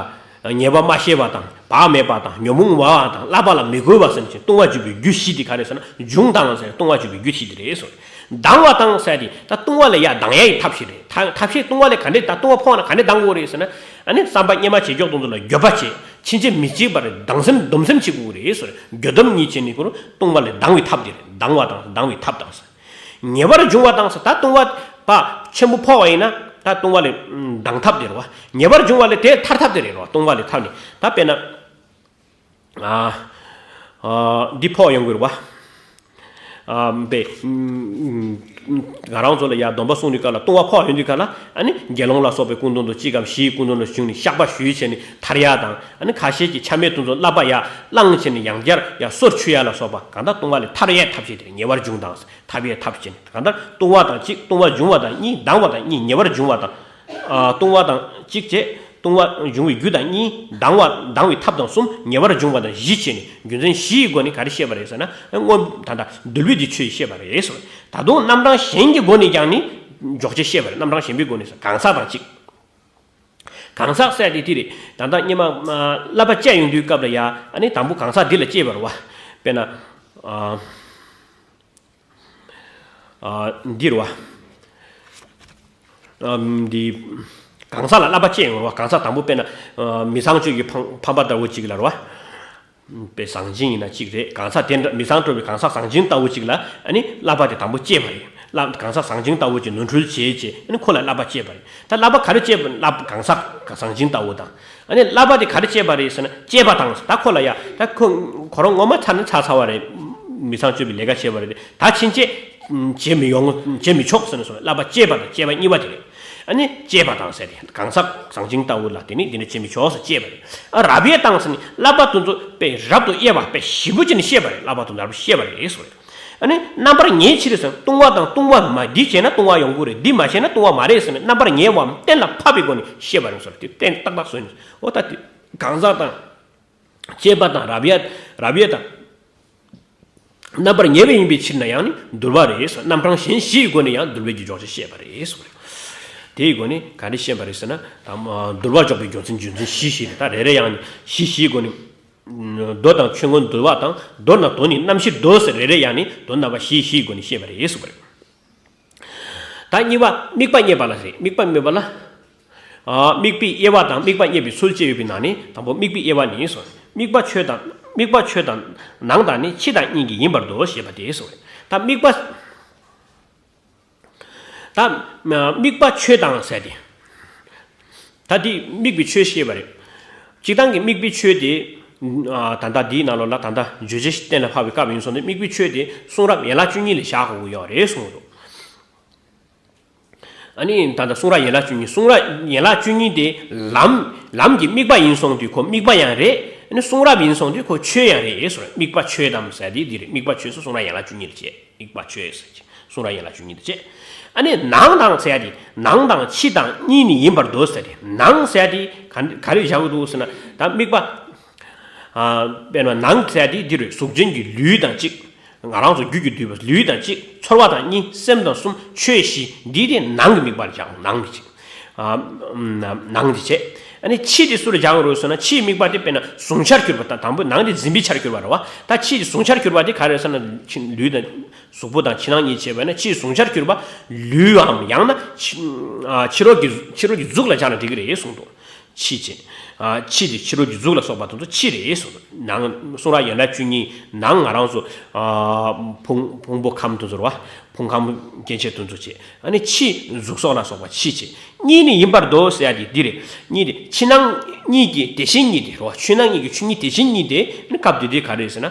ཉེས་པ་མ་ཤེས་པ་དང་། བག་མེད་པ་དང་། ཉོན་མོངས་མང་བ་དང་། བསླབ་པ་ལ་མི་གུས་པ་ཟེར་ནས་ལྟུང་བ་འབྱུང་བའི་རྒྱུ་བཞི་དེ་ག་རེ་ཟེར་ན། འབྱུང་དང་ཟེར། ལྟུང་བ་འབྱུང་བའི་རྒྱུ་བཞི་དེ་རེད་ཟེར། ལྡང་བ་དང་ཟེར་དེ། ད་ལྟུང་བ་ལ་ཡར་ལྡང་ཡས་ཀྱི་ཐབས་ཤེས་རེད། ཐབས་ཐབས་ཤེས། ལྟུང་བ་ལ་ག་འདྲས། ད་ལྟུང་བ་ཕོག་ན་ག་འདྲས་ལྡང་དགོས་རེད་ཟེར་ན། ཨ་ནི་བསམ་པ་སྙེ་མ་བྱེད་ཕྱོགས་དེ་ཚོ་ལ་འགྱོད་པ་བྱེད། ཕྱིན་ཆད་མི་བྱེད་པར་སྡང་སེམས་སྡོམ་སེམས་བྱེད་དགོས་རེད་ཟེར། འགྱོད་སྡོམ་གཉིས་བྱས་ནས་ཁོ་རང་ལྟུང་བ་ལས་ལྡང་བའི་ཐབས་དེ་རེད། ལྡང་བ་དང་ལྡང་བའི་ཐབས་དང་ཟེར། ཉེ་བར་འབྱུང་བ་དང་ཟེར། ད་ལྟུང་བ་ཕར་ཆེན་པོ་ཕོག་པ་ཡིན་ན། ད་ལྟུང་བ་ལས་ལྡང་ཐབས་དེ་རེད་བ། ཉེ་བར་འབྱུང་བ་ལས་དེ་ཐར་ཐབས་དེ་རེད་བ། ལྟུང་བ་ལས་ཐར་ནས། ད་དཔེར་ན། ཨ། ཨ། འདི་ཕོག་ཡོང་གི་རེད་བ། ཨ། དཔེ། ང་རང་ཚོ་ལ་ཡར་སྡོམ་པ་སྲུང་དུས་སྐབས་ལ། ལྟུང་བ་ཕོག་ཡོང་དུས་སྐབས་ལ། ཨ་ནི་དགེ་སློང་ལ་སོགས་པའི་སྐུ་མདུན་དུ་གཅིག་གམ་བཞིའི་སྐུ་མདུན་དུ་བྱོན་ནས་བཤགས་པ་ཞུས་བྱས་ནས་ཐར་ཡ་དང་། ཨ་ནི་ཁ་ཤས་ཀྱིས་ཆ་མེད་དེ་ཚོ་བསླབ་པ་ཡར་བླངས་བྱས་ནས་ཡང་བསྐྱར་ཡར་སོར་ཆུད་ཡ་ལ་སོགས་པ། གང་ལྟར་ལྟུང་བ་ལས་ཐར་ཡའི་ཐབས་ཤེས་དེ་རེད། ཉེ་བར་འབྱུང་དང་། ཐར་ཡའི་ཐབས་ཤེས། གང་ལྟར་ལྟུང་བ་དང་གཅིག་ལྟུང་བ་འབྱུང་བ་དང་གཉིས། ལྡང་བ་དང་གཉིས། ཉེ་བར་འབྱུང་བ་དང་། ཨ། ལྟུང་བ་དང་གཅིག་བྱས། ལྟུང་བ་འབྱུང་བའི་རྒྱུ་དང་གཉིས། ལྡང་བ། ལྡང་བའི་ཐབས་དང་གསུམ། ཉེ་བར་འབྱུང་བ་དང་བཞི་བྱས་ནས། རྒྱུ་མཚན་བཞིའི་སྒོ་ནས་ག་རེ་བཤད་པ་རེད་ཟེར་ན། སྔོན། ད་ལྟ་འདུལ་བའི་དེ་ཆོས་བཤད་པ་རེད་ཟེར། ད་དུང་རྣམ་གྲངས་གཞན་གྱི་སྒོ་ནས་ཀྱང་ནི་འཇོག་བྱེད་བཤད་པ་རེད། རྣམ་གྲངས་གཞན་པའི་སྒོ་ནས་ཟེར། གང་ཟག་དང་གཅིག་གང་ཟག་ཟེར་དེ་དེ་རེད། ད་ལྟ་སྔོན་མ་བསླབ་པ་བྱས་ཡོང་དུས་སྐབས་ལ་ཡ། ཨ་ནི་དང་པོ་གང་ཟག་འདི་ལ་སྐྱེས་པ་རེད་བ། དཔེར་ན། ཨ། ཨ། འདི་རེད་བ། ཨ། འདི་གང་ཟག་ལ་བསླབ་པ་བྱས་ཡོང་རེད་བ། གང་ཟག་དང་པོ་དཔེར་ན། ཨ། མི་ཚངས་སྤྱོད་ཀྱི་ཕམ་ཕམ་པ་ལྟ་བུ་ཅིག་ལ་རེད་བ། དཔེ་ཟང་ཟིང་ཡིན་ན་གཅིག་རེད། གང་ཟག་དེ་འདྲ། མི་ཚངས་སྤྱོད་པའི་གང་ཟག་ཟང་ཟིང་ལྟ་བུ་ཅིག་ལ། ཨ་ནི་བསླབ་པ་དེ་དང་པོ་བྱས་པ་རེད། བསླབ། གང་ཟག་ཟང་ཟིང་ལྟ་བུ་ཅིག་ནོར་འཁྲུལ་བྱས་བྱས། ཨ་ནི་ཁོ་ལ་བསླབ་པ་བྱས་པ་རེད། ད་བསླབ་པ་ག་རེ་བྱས་པ། བསླབ། གང་ཟག་ཟང་ཟིང་ལྟ་བུ་དང་། ཨ་ནི་བསླབ་པ་དེ་ག་རེ་བྱས་པ་རེད་ཟེར་ན། བཅས་པ་དང་། ད་ཁོ་ལ་ཡ། ད་ཁོ་ཁོ་རང་ངོ་མ་ཚར་ནི་ཚར་ཚར་བ་རེད། མི་ཚངས་སྤྱོད་པའི་ལས་ཀ་བྱས་པ་རེད། ད་ཕྱིན་ཆད་བྱེད་མི་ཡོང་། བྱེད་མི་ཆོག་ཟེར་ནས་སོ། བསླབ་པ་བཅས་པ་དང་བཅས་པ་གཉིས་པ་དེ་རེད། ཨ་ནི་བཅས་པ་དང་ཟེར་ཏེ། གང་ཟག་ཟང་ཟིང་ལྟ་བུ་ལ་དེ་ནི་འདི་འདྲ་བྱེད་མི་ཆོག་ཟེར་བཅས་པ་རེད། ཨ། རབ་དབྱེ་དང་ཟེར་ནི། བསླབ་པ་དེ་ཚོ་དཔེ་རབ་ཏུ་དབྱེ་བ་དཔེ་ཞིབ་པོ་བྱས་ནས་བཤད་པ་རེད། བསླབ་པ་དེ་ཚོ་རབ་བཤད་པ་རེད་ཟེར། ཨ་ནི་རྣམ་པར་ངེས་ཕྱིར་ཟེར། ལྟུང་བ་དང་ལྟུང་བ་མ། འདི་བྱས་ན་ལྟུང་བ་ཡོང་གི་རེད། འདི་མ་བྱས་ན་ལྟུང་བ་མ་རེད་ཟེར་ནས། རྣམ་པར་ངེས་པའམ་གཏན་ལ་ཕབ་པའི་སྒོ་ནས་བཤད་པ་རེད་ཟེར་ཏེ། གཏན་ཏག་ཏག་བཟོས་ནས། འོ་ད་དེ་གང་ཟག་དང་། བཅས་པ་དང་། རབ་དབྱེ། རབ་དབྱེ་དང་། རྣམ་པར་ངེས་པ་ཡིན་པའི་ཕྱིར་ན་ཡང་ནི་འདུལ་བ་རེད་ཟེར། རྣམ་གྲངས་གཞན་བཞིའི་སྒོ་ནས་ཡང་འདུལ་བའི་གི་འཇོག་བྱ་བཤད་པ་རེད་ཟེར། དེའི་སྒོ་ནས་ག་རེ་བཤད་པ་རེད་ཟེར་ན། དང་། འདུལ་བ་འཇོག་པའི་རྒྱུ་མཚན། རྒྱུ་མཚན་བཞི་བཞི་རེད། ད་རེ་རེ་ཡང་ནི་བཞི་བཞིའི་སྒོ་ནས། མདོ་དང་ཆོས་མངོན་འདུལ་བ་དང་། མདོར་ན་དོན་ནི་རྣམ་བཞིར་འདོད་ཟེར། རེ་རེ་ཡང་ནི་དོན་རྣམ་པ་བཞི་བཞིའི་སྒོ་ནས་བཤད་པ་རེད་ཟེར་བ་རེད། ད་གཉིས་པ་དམིགས་པ་རྙེད་པ་ལ་ཟེར། དམིགས་པ་རྙེད་པ་ལ། ཨ། དམིགས་པའི་དབྱེ་བ་དང་དམིགས་པ་རྙེད་པའི་ཚུལ་བཅས་ཡོད་པའི་ནང་ནས། དང་པོ་དམིགས་པའི་དབྱེ་བ་ནི་སོ། དམིགས་པ་ཆོས་དང་། དམིགས་པ་ཆོས་དང་ནང་དང་ནི་ཕྱི་དང་གཉིས་ཀྱི་ཡིན་པར་འདོད་ཅེས་པ་དེ་སོ། ད་དམིགས་པ། ད་དམིགས་པ་ཆོས་དང་ཟེར་ཏེ། ད་འདི་དམིགས་པའི་ཆོས་ཞེས་པ་རེད། སྤྱིར་བཏང་གི་དམིགས་པའི་ཆོས་དེ། ཨ། ད་ལྟ་འདིའི་ནང་ལོགས་ལ་ད་ལྟ་བརྗོད་བྱ་གཏན་ལ་ཕབ་པའི་སྐབས་ཡིན་སོང་ན། དམིགས་པའི་ཆོས་དེ་གསུང་རབ་ཡན་ལག་བཅུ་གཉིས་ལ་བཞག་དགོས་ཀྱི་ཡོད་རེད་གསུངས་འདུག་ཨ་ནི་ད་ལྟ་གསུང་རབ་ཡན་ལག་བཅུ་གཉིས། གསུང་རབ་ཡན་ལག་བཅུ་གཉིས་དེ་ལམ། ལམ་གྱི་དམིགས་པ་ཡིན་སོང་དུས་ཁོ་དམིགས་པ་ཡང་རེད། ཨ་ནི་གསུང་རབ་ཡིན་སོང་དུས་ཁོ་ཆོས་ཡང་རེད་ཟེར། དམིགས་པ་ཆོས་དང་ཟེར་དེ་འདི་རེད། དམིགས་པ་ཆོས་སུ་གསུང་རབ་ཡན་ལག་བཅུ་གཉིས་ལ་བྱེད། དམིགས་པ་ཆོས་ཟེར་གྱི་གསུང་རབ་ཡན་ལག་བཅུ་གཉིས་དེ་བྱེད། ཨ་ནི་ནང་དང་ཟེར་ཡ་དེ། ནང་དང་ཕྱི་དང་གཉིས་ནི་ཡིན་པར་འདོད་ཟེར་ཏེ། ནང་ཟེར་ཡ་དེ་ག་ག་རེ་བཞག་གི་འདུག་ཟེར་ན། ད་དམིགས་པ། ཨ། དཔེར་ན་ནང་ཟེར་ཡ་དེ་འདི་རེད། གཟུགས་ཅན་གྱི་ལུས་དང་གཅིག་ང་རང་ཚོ་རྒྱུད་ཀྱིས་བསྡུས་པ་ལུས་དང་གཅིག་ཚོར་བ་དང་གཉིས། སེམས་དང་གསུམ། ཆོས་བཞི། འདི་དེ་ནང་གི་དམིགས་པ་ལ་བཞག་ནང་གི་གཅིག་ཨ། ནང་དེ་བྱས། ཨ་ནི་ཕྱི་དེ་སུ་ལ་སྦྱང་རོགས་ཟེར་ན། ཕྱིའི་དམིགས་པ་དེ་དཔེར་ན་གཟུང་བྱར་གྱུར་པ་དང་། དང་པོ་ནང་དེ་འཛིན་པའི་ཆར་གྱུར་པ་རེད་བ། ད་ཕྱི་དེ་གཟུང་བྱར་གྱུར་པ་དེ་ག་རེ་ཟེར་ན། ཕྱི་ལུས་དང་གཟུགས་པོ་དང་ཕྱི་ནང་གཉིས་བྱས་པ་ན། ཕྱིའི་གཟུང་བྱར་གྱུར་པ་ལུས་འམ། ཡང་ན་ཕྱི་ཨ། ཕྱི་རོལ་གྱི་ཕྱི་རོལ་གྱི་གཟུགས་ལ་སྦྱར་ན་འགྲིག་གི་རེད་གསུངས་འདུག་ཕྱི་བྱས། ཨ། ཕྱི་དེ་ཕྱི་རོལ་གྱི་གཟུགས་ལ་སོགས་པ་དེ་ཚོ་ཕྱི་རེད་གསུངས་འདུག་ནང་གསུང་རབ་ཡན་ལག་བཅུ་གཉིས་ནང་ང་རང་ཚོ། ཨ། ཕུང་ཕུང་པོ་ཁམས་དེ་ཚོ་རེད་བ། ཕུང་ཁམས་སྐྱེ་མཆེད་དེ་ཚོ་བྱས། ཨ་ནི་ཕྱི་གཟུགས་སོགས་ལ་སོགས་པ་ཕྱི་བྱས། གཉིས་ནི་ཡིན་པར་འདོད་ཟེར་ཡ་དེ་འདི་རེད། གཉིས་དེ་ཕྱི་ནང་གཉིས་ཀྱི་དེ་བཞིན་ཉིད་དེ་རེད་བ། ཕྱི་ནང་གཉིས་ཀྱི་ཆོས་ཉིད་དེ་བཞིན་ཉིད་དེ་ནི་སྐབས་དེ་དུས་ག་རེ་ཟེར་ན།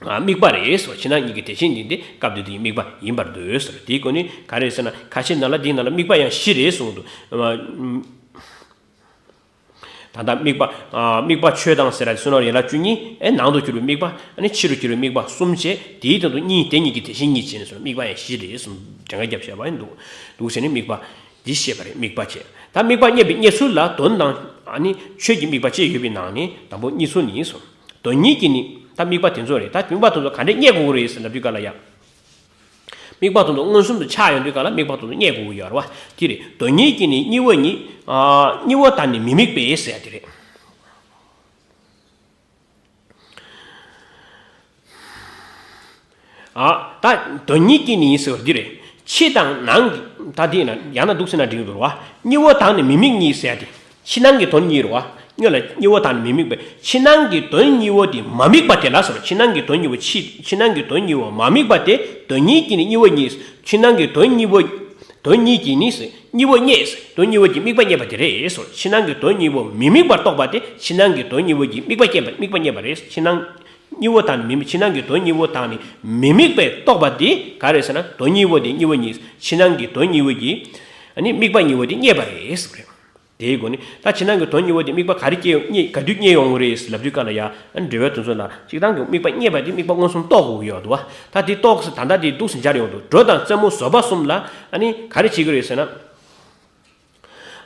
ཨ། དམིགས་པ་རེད་ཟེར། ཕྱི་ནང་གཉིས་ཀྱི་དེ་བཞིན་ཉིད་དེ་སྐབས་དེ་དུས་ཀྱི་དམིགས་པ་ཡིན་པར་འདོད་ཟེར། དེའི་སྒོ་ནས་ག་རེ་ཟེར་ན། ཁ་ཤས་ནང་ལ་འདིའི་ནང་ལ་དམིགས་པ་ཡང་བཞི་རེད་གསུངས་འདུག་ཨ། ད་ལྟ་དམིགས་པ། ཨ། དམིགས་པ་ཆོས་དང་ཟེར་ཡ་གསུང་རབ་ཡན་ལག་བཅུ་གཉིས། ཨེ། ནང་དུ་གྱུར་པའི་དམིགས་པ། ཨ་ནི་ཕྱི་རུ་གྱུར་པའི་དམིགས་པ་གསུམ་བྱས། དེའི་སྟེང་དུ་གཉིས་དེ་གཉིས་ཀྱི་དེ་བཞིན་ཉིད་བྱས་ནས་སོ། དམིགས་པ་ཡང་བཞི་རེད་གསུངས། གྲངས་ཀ་བརྒྱབ་བཤད་པ་ཡིན་འདུག་འདུག་ཟེར་ནས་དམིགས་པ་འདི་བཤད་པ་རེད། དམིགས་པ་བྱས། ད་དམིགས་པ་རྙེད་པའི་རྙེད་ཚུལ་ལ་དོན་དང་། ཨ་ནི་ཆོས་ཀྱི་དམིགས་པ་བཅས་ཡོད་པའི་ནང་ནས་དང་པོ་རྙེད་ཚུལ་ནི་སོ། དོན་གཉིས་ཀྱིས་ནི། ད་དམིགས་པ་དེ་ཚོ་རེད། ད་དམིགས་པ་དེ་ཚོ་ག་འདྲས་རྙེད་དགོས་ཀྱི་རེད་ཟེར་ལབ་དུས་ག་ལ་ཡ། དམིགས་པ་དེ་ཚོ་མངོན་སུམ་དུ་ཆགས་ཡོང་དུས་ག་ལ་དམིགས་པ་དེ་ཚོ་རྙེད་དགོས་ཀྱི་ཡོད་རེད་བ། དེ་རེད། དོན་གཉིས་ཀྱིས་ནི་གཉིས་པོ་ཉིད། ཨ། གཉིས་པོ་དག་ནི་མི་དམིགས་པས་ཟེར་ཡ་དེ་རེད། ཨ། ད་དོན་གཉིས་ཀྱིས་ནི་ཟེར་བ་འདི་རེད། ཕྱི་དང་ནང་གི། ད་འདི་ཡིན་ན་ཡང་ན་འདུག་ཟེར་ན་འགྲིག་འདུག་བ། གཉིས་པོ་དག་ནི་མི་དམིགས་ཉིད་ཟེར་ཡ་དེ། ཕྱི་ནང་གི་དོན་གཉིས་རེད་བ། སྔོན་ལ་གཉིས་པོ་དག་ནི་མི་དམིགས་པས། ཕྱི་ནང་གི་དོན་གཉིས་པོ་དེ་མ་དམིགས་པ་དེ་ལ་ཟེར། ཕྱི་ནང་གི་དོན་གཉིས་པོ་ཕྱི། ཕྱི་ནང་གི་དོན་གཉིས་པོ་མ་དམིགས་པ་དེ། དོན་གཉིས་ཀྱིས་ནི་གཉིས་པོ་ཉིད། ཕྱི་ནང་གི་དོན་གཉིས་པོ། དོན་གཉིས་ཀྱིས་ནི་གཉིས་པོ་རྙེད། དོན་གཉིས་པོ་གྱིས་དམིགས་པ་རྙེད་པ་དེ་རེད་ཟེར། ཕྱི་ནང་གི་དོན་གཉིས་པོ་མི་དམིགས་པར་རྟོགས་པ་དེ་ཕྱི་ནང་གི་དོན་གཉིས་པོ་གྱིས་དམིགས་པ་རྙེད་པ། དམིགས་པ་རྙེད་པ་རེད། ཕྱི་ནང་གཉིས་པོ་དག་ནི་མི། ཕྱི་ནང་གི་དོན་གཉིས་པོ་དག་ནི་མི་དམིགས་པས་རྟོགས་པ་དེ་ག་རེ་ཟེར་ན། དོན་གཉིས་པོ་དེ་གཉིས་པོ་ཉིད། ཕྱི་ནང་གི་དོན་གཉིས་པོ་གྱིས། ཨ་ནི་དམིགས་པ་གཉིས་པོ་དེ་རྙེད་པ་རེད་ཟེར་བ་རེད། དེའི་སྒོ་ནས་ད་ཕྱི་ནང་གི་དོན་གཉིས་པོ་དེ་དམིགས་པ་ག་རེ་སྐྱེ་ཡོང་། རྙེད། ག་དུས་རྙེད་ཡོང་གི་རེད་ལབ་དུས་ག་ལ་ཡ། ཨ་ནི་འགྲེལ་བའི་དོན་ཚོ་ལ་སྤྱིར་བཏང་གི་དམིགས་པ་རྙེད་པ་དེ་དམིགས་པ་མངོན་སུམ་རྟོགས་དགོས་ཀྱི་ཡོད་འདུག་བ། ད་དེ་རྟོགས་ཟེར། ད་ལྟ་དེ་འདུག་སེ་སྦྱར་ཡོང་འདུག་འགྲོ་དང་རྩེད་མོ་བཟོད་པ་གསུམ་ལ་ཨ་ནི་ག་རེ་བྱེད་ཀྱི་རེད་ཟེར་ན།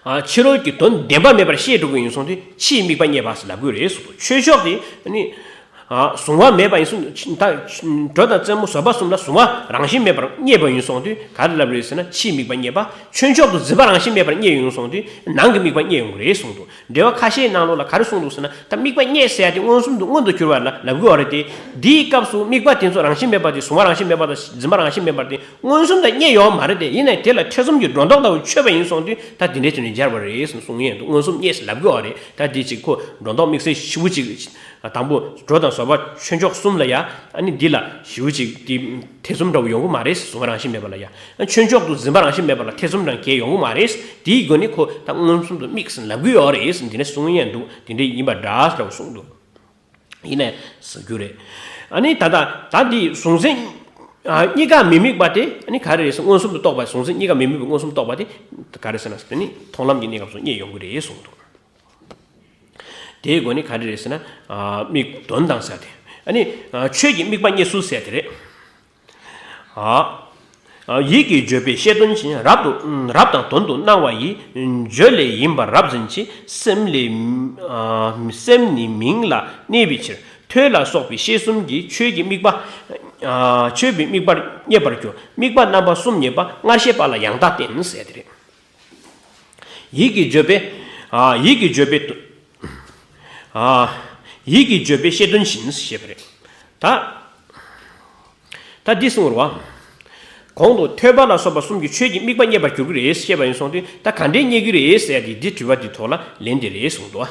ཨ། ཕྱི་རོལ་གྱི་དོན་བདེན་པ་མེད་པར་ཤེས་འགྲོ་གི་ཡིན་སོང་དུས་ཕྱིའི་དམིགས་པ་རྙེད་པ་ཟེར་ལབ་དགོས་རེད་གསུངས་འདུག་ཆོས་མཆོག་དེ་ནི། ཨ། གཟུང་བ་མེད་པ་ཡིན་སོང་། ད་གྲོ་དང་རྩེད་མོ་བཟོད་པ་གསུམ་ལ་གཟུང་བ་རང་བཞིན་མེད་པར་རྙེད་པ་ཡིན་སོང་དུས་ག་རེ་ལབ་རེད་ཟེར་ན། ཕྱིའི་དམིགས་པ་རྙེད་པ། ཆོས་མཆོག་ཏུ་འཛིན་པ་རང་བཞིན་མེད་པར་རྙེད་ཡོང་སོང་དུས་ནང་གི་དམིགས་པ་རྙེད་ཡོང་གི་རེད་གསུངས་འདུག་འགྲེལ་བ་ཁ་ཤས་ནང་ལོགས་ལ་ག་རེ་གསུངས་འདུག་ཟེར་ན། ད་དམིགས་པ་རྙེད་ཟེར་ཡ་དེ་མངོན་སུམ་དུ་མངོན་དུ་གྱུར་པ་ལ་ལབ་དགོས་པ་རེད་དེ། འདིའི་སྐབས་སུ་དམིགས་པ་དེ་ཚོ་རང་བཞིན་མེད་པ་དེ། གཟུང་བ་རང་བཞིན་མེད་པ་དང་འཛིན་པ་རང་བཞིན་མེད་པ་དེ་མངོན་སུམ་དུ་རྙེད་ཡོད་མ་རེད་དེ། ཡིན་ནའི་དེ་ལ་ཐེ་ཚོམ་གྱི་སྒྲོ་འདོགས་ལྟ་བུ་ཆོད་པ་ཡིན་སོང་དུས་ད་དེ་འདྲའི་དོན་ནི་སྦྱར་བ་རེད་ཟེར་གསུང་ཡས་འདུག་མངོན་སུམ་རྙེད་ཟེར་ལབ་དགོས་པ་རེད། ད་དེ་ཅིག་ཁོ་སྒྲོ་འདོགས་དམིགས་བསལ་ཞེ་པོ་ཅིག་དང་པོ་གྲོ་དང་བཟོད་པ་ཆོས་མཆོག་གསུམ་ལ་ཡ། ཨ་ནི་འདི་ལ་ཞེ་པོ་ཅིག་དེ་ཐེ་ཚོམ་འདྲ་བོ་ཡོང་གི་མ་རེད། གཟུང་བ་རང་བཞིན་མེད་པ་ལ་ཡ། ཨ། ཆོས་མཆོག་ཏུ་འཛིན་པ་རང་བཞིན་མེད་པ་ལ་ཐེ་ཚོམ་རང་གང་ཡོང་གི་མ་རེད། དེའི་སྒོ་ནས་ཁོ་ད་མངོན་སུམ་དུ་དམིགས་ཟེར་ལབ་གི་ཡོད་རེད་ཟེར་འདི་ནས་གསུང་ཡས་འདུག་དེ་འདྲ་ཡིན་པ་འདྲ་ཟེར་བ་གསུངས་འདུག་ཡིན་ནས་ཟེར་རྒྱུ་རེད། ཨ་ནི་ད་ལྟ་ད་འདི་གཟུང་འཛིན། ཨ། གཉིས་ཀ་མི་དམིགས་པ་དེ་ཨ་ནི་ག་རེ་རེད་ཟེར། མངོན་སུམ་དུ་རྟོགས་པ། གཟུང་འཛིན་གཉིས་ཀ་མི་དམིགས་པའི་མངོན་སུམ་རྟོགས་པ་དེ་ག་རེ་ཟེར་ན་ཟེར་ནི། མཐོང་ལམ་གྱི་གནས་སྐབས་སུ་རྙེད་ཡོང་གི་རེད་གསུངས་འདུག་དེའི་སྒོ་ནས་ག་རེ་རེད་ཟེར་ན། ཨ། དམིགས་དོན་དང་ཟེར་ཏེ། ཨ་ནི། ཨ། ཆོས་ཀྱི་དམིགས་པ་རྙེད་ཚུལ་ཟེར་དེ་རེད། ཨ། ཨ། ཡིད་ཀྱི་བརྗོད་པས་བཤད་དོན་བཞིན། རབ་ཏུ། རབ་དང་དོན་དུ་སྣང་བ་ཡི། བརྗོད་ལས་ཡིན་པར་རབ་འཛིན་གྱི། སེམས་ལས། ཨ། སེམས་ནི་མིང་ལ་གནས་པའི་ཕྱིར། ཐོས་ལ་སོགས་པའི་ཤེས་གསུམ་གྱིས། ཆོས་ཀྱི་དམིགས་པ། ཨ། ཆོས་པའི་དམིགས་པར་རྙེད་པར་འགྱུར། དམིགས་པ་རྣམ་པ་གསུམ་རྙེད་པ། སྔར་བཤད་པ་ལ་ཡང་དག་བརྟེན་ཟེར་དེ་རེད། ཡིད་ཀྱི་བརྗོད་པས། ཨ། ཡིད་ཀྱི་བརྗོད་པས། ཨ། ཡིད་ཀྱི་བརྗོད་པས་བཤད་དོན་བཞིན་ཞེས་པ་རེད། ད། ད་འདི་གསུངས་རེད་བ། གོང་དུ་ཐོས་པ་ལ་སོགས་པ་གསུམ་གྱིས་ཆོས་ཀྱི་དམིགས་པ་རྙེད་པར་འགྱུར་གྱི་རེད་ཞེས་པ་ཡིན་སོང་དུས། ད་ག་འདྲས་རྙེད་ཀྱི་རེད་ཟེར་ཏེ། འདི་དྲི་བ་འདི་ཐོག་ལ་ལན་འདི་རེད་གསུངས་འདུག།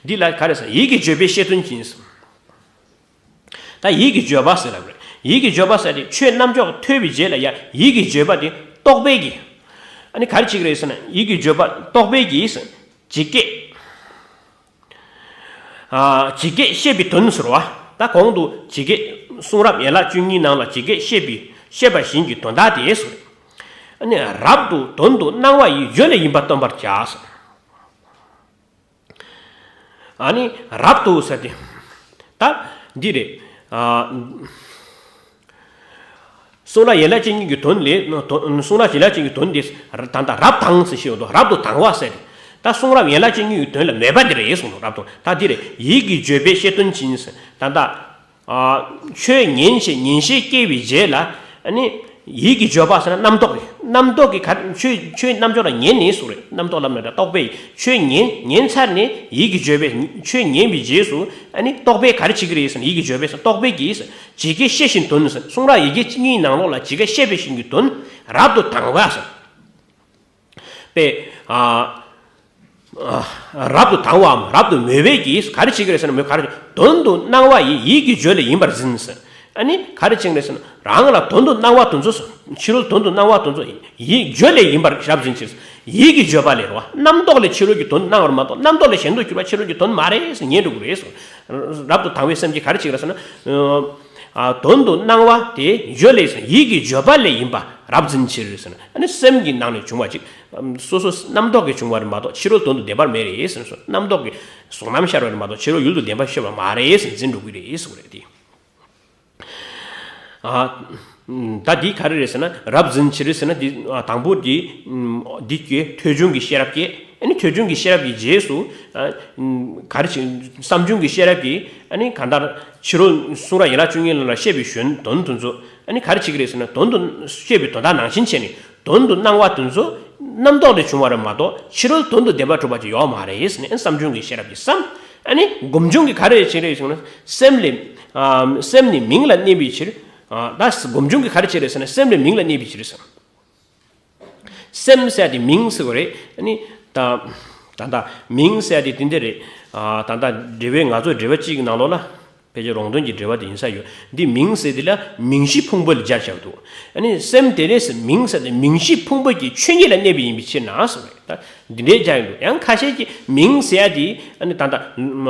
འདི་ལ་ག་རེ་ཟེར། ཡིད་ཀྱི་བརྗོད་པས་ཤེས་དོན་ཅིང་། ད་ཡིད་ཀྱི་བརྗོད་པ་ཟེར་ལབ་རེད། ཡིད་ཀྱི་བརྗོད་པ་ཟེར་ཏེ་ཆོས་རྣམ་འཇོག་ཐོས་པའི་རྗེས་ལ་ཡ་ཡིད་ཀྱི་བརྗོད་པ་དེ་རྟོག་པའི་གི། ཨ་ནི་ག་རེ་བྱེད་ཀྱི་རེད་ཟེར་ན། ཡིད་ཀྱི་བརྗོད་པ་རྟོག་པའི་གི་ཇི་སྐད། ཨ། ཇི་སྐད་བཤད་པའི་དོན་ཟེར་བ། ད་གོང་དུ་ཇི་སྐད་གསུང་རབ་ཡན་ལག་བཅུ་གཉིས་ནང་ལ་ཇི་སྐད་བཤད་པའི་བཤད་པ་བཞིན་གྱི་དོན་དག་དེ་ཟེར། ཨ་ནི་རབ་ཏུ་དོན་དུ་སྣང་བ་ཡི་བརྗོད་ལས་ཡིན་པར་སྟོན་པར་བྱ་ཟེར། ཨ་ནི་རབ་ཏུ་ཟེར་ཏེ། ད་འདི་རེད། ཨ། གསུང་རབ་ཡན་ལག་བཅུ་གཉིས་ཀྱི་དོན་ལས། དོན། གསུང་རབ་ཡན་ལག་བཅུ་གཉིས་ཀྱི་དོན་འདི་ད་ལྟ་རབ་དང་ཟེར་ཞེས་འདུག། རབ་ཏུ་དང་བ་ཟེར་ཏེ། ད་གསུང་རབ་ཡན་ལག་བཅུ་གཉིས་ཀྱི་དོན་ལ་མོས་པ་འདི་རེད་གསུངས་འདུག། རབ་ཏུ། ད་འདི་རེད། ཡིད་ཀྱི་བརྗོད་པས་ཤེས་དོན་ཅིང་ཟེར། ད་ལྟ། ཨ། ཆོས་ཉན་བྱེད་ཉན་ཤེས་སྐྱེ་བའི་རྗེས་ལ། ཨ་ནི་ཡིད་ཀྱི་བརྗོད་པ་ཟེར་ན་རྣམ་རྟོག་རེད། རྣམ་རྟོག་གིས་ག་ཆོས་ཆོས་རྣམ་འཇོག་ལ་ཉན་ནས་ཟེར་རེད། རྣམ་རྟོག་ལབ་ན་འདྲ། རྟོག་པས་ཆོས་ཉན། ཉན་ཚར་ནས་ཡིད་ཀྱི་བརྗོད་པས་ཆོས་ཉན་པའི་རྗེས་སུ། ཨ་ནི་རྟོག་པས་ག་རེ་བྱེད་ཀྱི་རེད་ཟེར་ན། ཡིད་ཀྱི་བརྗོད་པས་ཟེར། རྟོག་པས་ཀྱིས་ཇི་སྐད་བཤད་བཞིན་དོན་ཟེར། གསུང་རབ་ཡི་གེ་གཉིས་ནང་ལོགས་ལ་ཇི་སྐད་བཤད་པ་བཞིན་གྱི་དོན་རབ་ཏུ་དང་བ་ཟེར། པས། ཨ། ཨ། རབ་ཏུ་དང་བའམ་རབ་ཏུ་མོས་པས་ཀྱིས་ག་རེ་བྱེད་ཀྱི་རེད་ཟེར་ན། མོས། ག་རེ། དོན་དུ་སྣང་བ་ཡི་ཡིད་ཀྱི་བརྗོད་ལས་ཡིན་པར་འཛིན་ཟེར། ཨ་ནི་ག་རེ་བྱེད་ཀྱི་རེད་ཟེར་ན། རང་ལ་དོན་དུ་སྣང་བ་དེ་ཚོ། ཕྱི་རོལ་དོན་དུ་སྣང་བ་དེ་ཚོ་ཡིད་བརྗོད་ལས་ཡིན་པར་རབ་འཛིན་ཕྱིར། ཡིད་ཀྱི་བརྗོད་པ་ལས་རེད་བ། རྣམ་རྟོག་ལས་ཕྱི་རོལ་གྱི་དོན་སྣང་བར་མ་གཏོགས། རྣམ་རྟོག་ལས་གཞན་དུ་གྱུར་པ་ཕྱི་རོལ་གྱི་དོན་མ་རེད་ཟེར་ཉན་འགྲོ་གི་རེད་ཟེར། རབ་ཏུ་དང་བའི་སེམས་ཀྱིས་ག་རེ་བྱེད་ཀྱི་རེད་ཟེར་ན། ཨ། དོན་དུ་སྣང་བ་དེ་བརྗོད་ལས་ཟེར། ཡིད་ཀྱི་བརྗོད་པ་ལས་ཡིན་པ་རབ་འཛིན་ཕྱིར་ཟེར་ན། ཨ་ནི་སེམས་ཀྱི་ནང་ནས་བྱུང་བ་ཅིག། སོ་སོ་རྣམ་རྟོག་གིས་བྱུང་བ་རེད་མ་གཏོགས་ཕྱི་རོལ་དོན་དུ་ལྡན་པ་མ་རེད་ཟེར་ན། རྣམ་རྟོག་གིས་གཟུགས་རྣམ་ཤར་བ་རེད་མ་གཏོགས་ཕྱི་རོལ་ཡུལ་དུ་ལྡན་པ་ཤར་བ་མ་རེད་ཟེར་འཛིན་འགྲོ་གི་རེད་ཟེར་བ་རེད་དེ། ཨ། ད་འདི་ག་རེ་རེད་ཟེར་ན། རབ་འཛིན་ཕྱིར་ཟེར་ན། འདི། ཨ། དང་པོ་འདི། འདི་སྐད་ཐོས་བྱུང་གི་ཤེས་རབ་སྐྱེ། ཨ་ནི་ཐོས་བྱུང་གི་ཤེས་རབ་ཀྱི་རྗེས་སུ། ཨ། ག་རེ་བྱེད། བསམ་བྱུང་གི་ཤེས་རབ་ཀྱིས། ཨ་ནི་གང་ལྟར་ཕྱི་རོལ་གསུང་རབ་ཡན་ལག་བཅུ་གཉིས་ལ་བཤད་པའི་གཞུང་དོན་དེ་ཚོ། ཨ་ནི་ག་རེ་བྱེད་ཀྱི་རེད་ཟེར་ན། དོན་དུ་བཤད་པའི་དོན་དག་ནང་བཞིན་བྱས་ནས། དོན་དུ་སྣང་བ་དེ་ཚོ་རྣམ་རྟོག་ལས་བྱུང་བ་རེད་མ་གཏོགས་ཕྱི་རོལ་དོན་དུ་བདེན་པར་གྲུབ་པ་ཅིག་ཡོད་མ་རེད་ཟེར་ནས། ཨ་ནི་བསམ་བྱུང་གི་ཤེས་རབ་ཀྱིས་བསམ། ཨ་ནི་སྒོམ་བྱུང་གིས་ག་རེ་བྱེད་རེད་ཟེར་ན། སེམས་ལས། ཨ། སེམས་ནི་མིང་ལ་གནས་པའི་ཕྱིར། ཨ། ད་སྒོམ་བྱུང་གིས་ག་རེ་བྱེད་རེད་ཟེར་ན། སེམས་ལས་མིང་ལ་གནས་པའི་ཕྱིར་ཟེར། སེམས་ཟེར་དེ་མིང་ཟེར་བ་རེད། ཨ་ནི་ད། ད་ལྟ་མིང་ཟེར་དེ་དེ་འདྲ་རེད། ཨ། ད་ལྟ་འགྲེལ་པའི། ང་ཚོ་འགྲེལ་པ་གཅིག་གི་ནང་ལོགས་ལ། ཕལ་ཆེར་རོང་སྟོན་གྱི་འགྲེལ་པ་དེ་ཡིན་ས་ཡོད། འདི་མིང་ཟེར་དེ་ལ་མིང་གཞི་ཕུང་པོ་ལ་སྦྱར་བཞག་འདུག། ཨ་ནི་སེམས་དེ་ནས་མིང་ཟེར་དེ་མིང་གཞི་ཕུང་པོ་གི་ཆོས་ཉིད་ལ་གནས་པ་ཡིན་པའི་ཕྱིར་ན་ཟེར་བ་རེད། ད་འདི་འདྲའི་སྦྱར་ཡོང་འདུག། ཡང་ཁ་ཤས་ཀྱིས་མིང་ཟེར་ཡ་དེ། ཨ་ནི་ད་ལྟ་མ།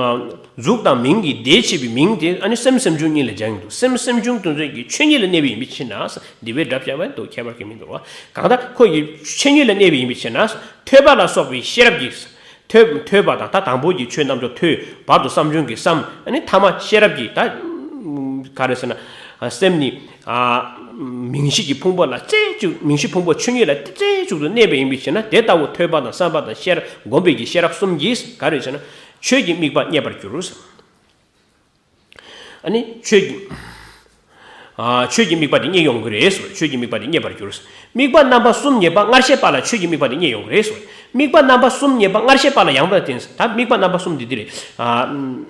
གཟུགས་དང་མིང་གི་ཟླས་ཕྱེ་བའི་མིང་དེ། ཨ་ནི་སེམས་སེམས་བྱུང་གཉིས་ལ་སྦྱར་ཡོང་འདུག། སེམས་སེམས་བྱུང་དེ་ཚོ་གི་ཆོས་ཉིད་ལ་གནས་པ་ཡིན་པའི་ཕྱིར་ན་ཟེར། འདི་བའི་སྒྲ་བྱས་པ་འདུག། ཁྱད་པར་གང་ཡང་མི་འདུག་བ། གང་ལྟར་ཁོ་ཡི་ཆོས་ཉིད་ལ་གནས་པ་ཡིན་པའི་ཕྱིར་ན་ཟེར། ཐོས་པ་ལ་སོགས་པའི་ཤེས་རབ་ཀྱིས། ཐོས། ཐོས་པ་དང་། ད་དང་པོ་གི་ཆོས་རྣམ་འཇོག་ཐོས། བར་དུ་བསམ་བྱུང་གི་བསམ། ཨ་ནི་ཐ་མ་ཤེས་རབ་ཀྱིས། ད་ག་རེ་ཟེར་ན། ཨ། སེམས་ནི། ཨ། མིང་གཞི་གི་ཕུང་པོ་ལ་རྩེ་གཅིག། མིང་གཞི་ཕུང་པོ་ཆོས་ཉིད་ལ་རྩེ་གཅིག་ཏུ་གནས་པ་ཡིན་པའི་ཕྱིར་ན། དེ་ལྟ་བུ་ཐོས་པ་དང་བསམ་པ་དང་ཤེས་རབ། སྒོམ་པའི་གི་ཤེས་རབ་གསུམ་གྱིས་ག་རེ་ཟེར་ན། ཆོས་ཀྱི་དམིགས་པ་རྙེད་པར་འགྱུར། ཨ་ནི་ཆོས་ཀྱི། ཨ། ཆོས་ཀྱི་དམིགས་པ་དེ་རྙེད་ཡོང་གི་རེད་ཟེར། ཆོས་ཀྱི་དམིགས་པ་དེ་རྙེད་པར་འགྱུར། དམིགས་པ་རྣམ་པ་གསུམ་རྙེད་པ་སྔར་བཤད་པ་ལ་ཆོས་ཀྱི་དམིགས་པ་དེ་རྙེད་ཡོང་གི་རེད་ཟེར། དམིགས་པ་རྣམ་པ་གསུམ་རྙེད་པ་སྔར་བཤད་པ་ལ་ཡང་དག་བརྟེན་ཟེར། ད་དམིགས་པ་རྣམ་པ་གསུམ་དེ་འདི་རེད། ཨ།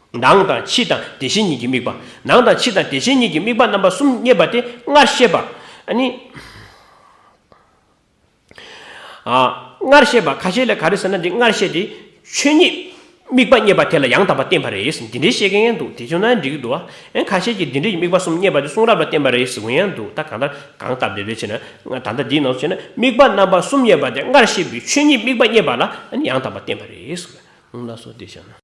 ནང་དང་ཕྱི་དང་དེ་བཞིན་ཉིད་ཀྱི་དམིགས་པ། ནང་དང་ཕྱི་དང་དེ་བཞིན་ཉིད་ཀྱི་དམིགས་པ་རྣམ་པ་གསུམ་རྙེད་པ་དེ་སྔར་བཤད་པ། ཨ་ནི། ཨ། སྔར་བཤད་པ་ཁ་ཤས་ལ་ག་རེ་ཟེར་ན། འདི་སྔར་བཤད་དེ་ཆོས་ཉིད་དམིགས་པ་རྙེད་པ་དེ་ལ་ཡང་དག་པར་བརྟེན་པ་རེད་ཟེར། འདི་འདྲའི་བཤད་མཁན་ཡང་འདུག། དེ་བྱུང་ན་འགྲིག་གི་འདུག་བ། ཨེ། ཁ་ཤས་ཀྱིས་འདི་འདྲའི་དམིགས་པ་གསུམ་རྙེད་པ་དེ་གསུང་རབ་ལ་བརྟེན་པ་རེད་ཟེར་མཁན་ཡང་འདུག། ད་གང་ལྟར་གང་སྟབས་བདེ་བདེ་བྱས་ན། ད་ལྟ་འདིའི་ནང་དུ་བྱས་ན། དམིགས་པ་རྣམ་པ་གསུམ་རྙེད་པ་དེ་སྔར་བཤད་པའི་ཆོས་ཉིད་དམིགས་པ་རྙེད་པ་ལ་ཡང་དག་པར་བརྟེན་པ་རེད་ཟེར། ལགས་སོ། དེ་བྱས་ན།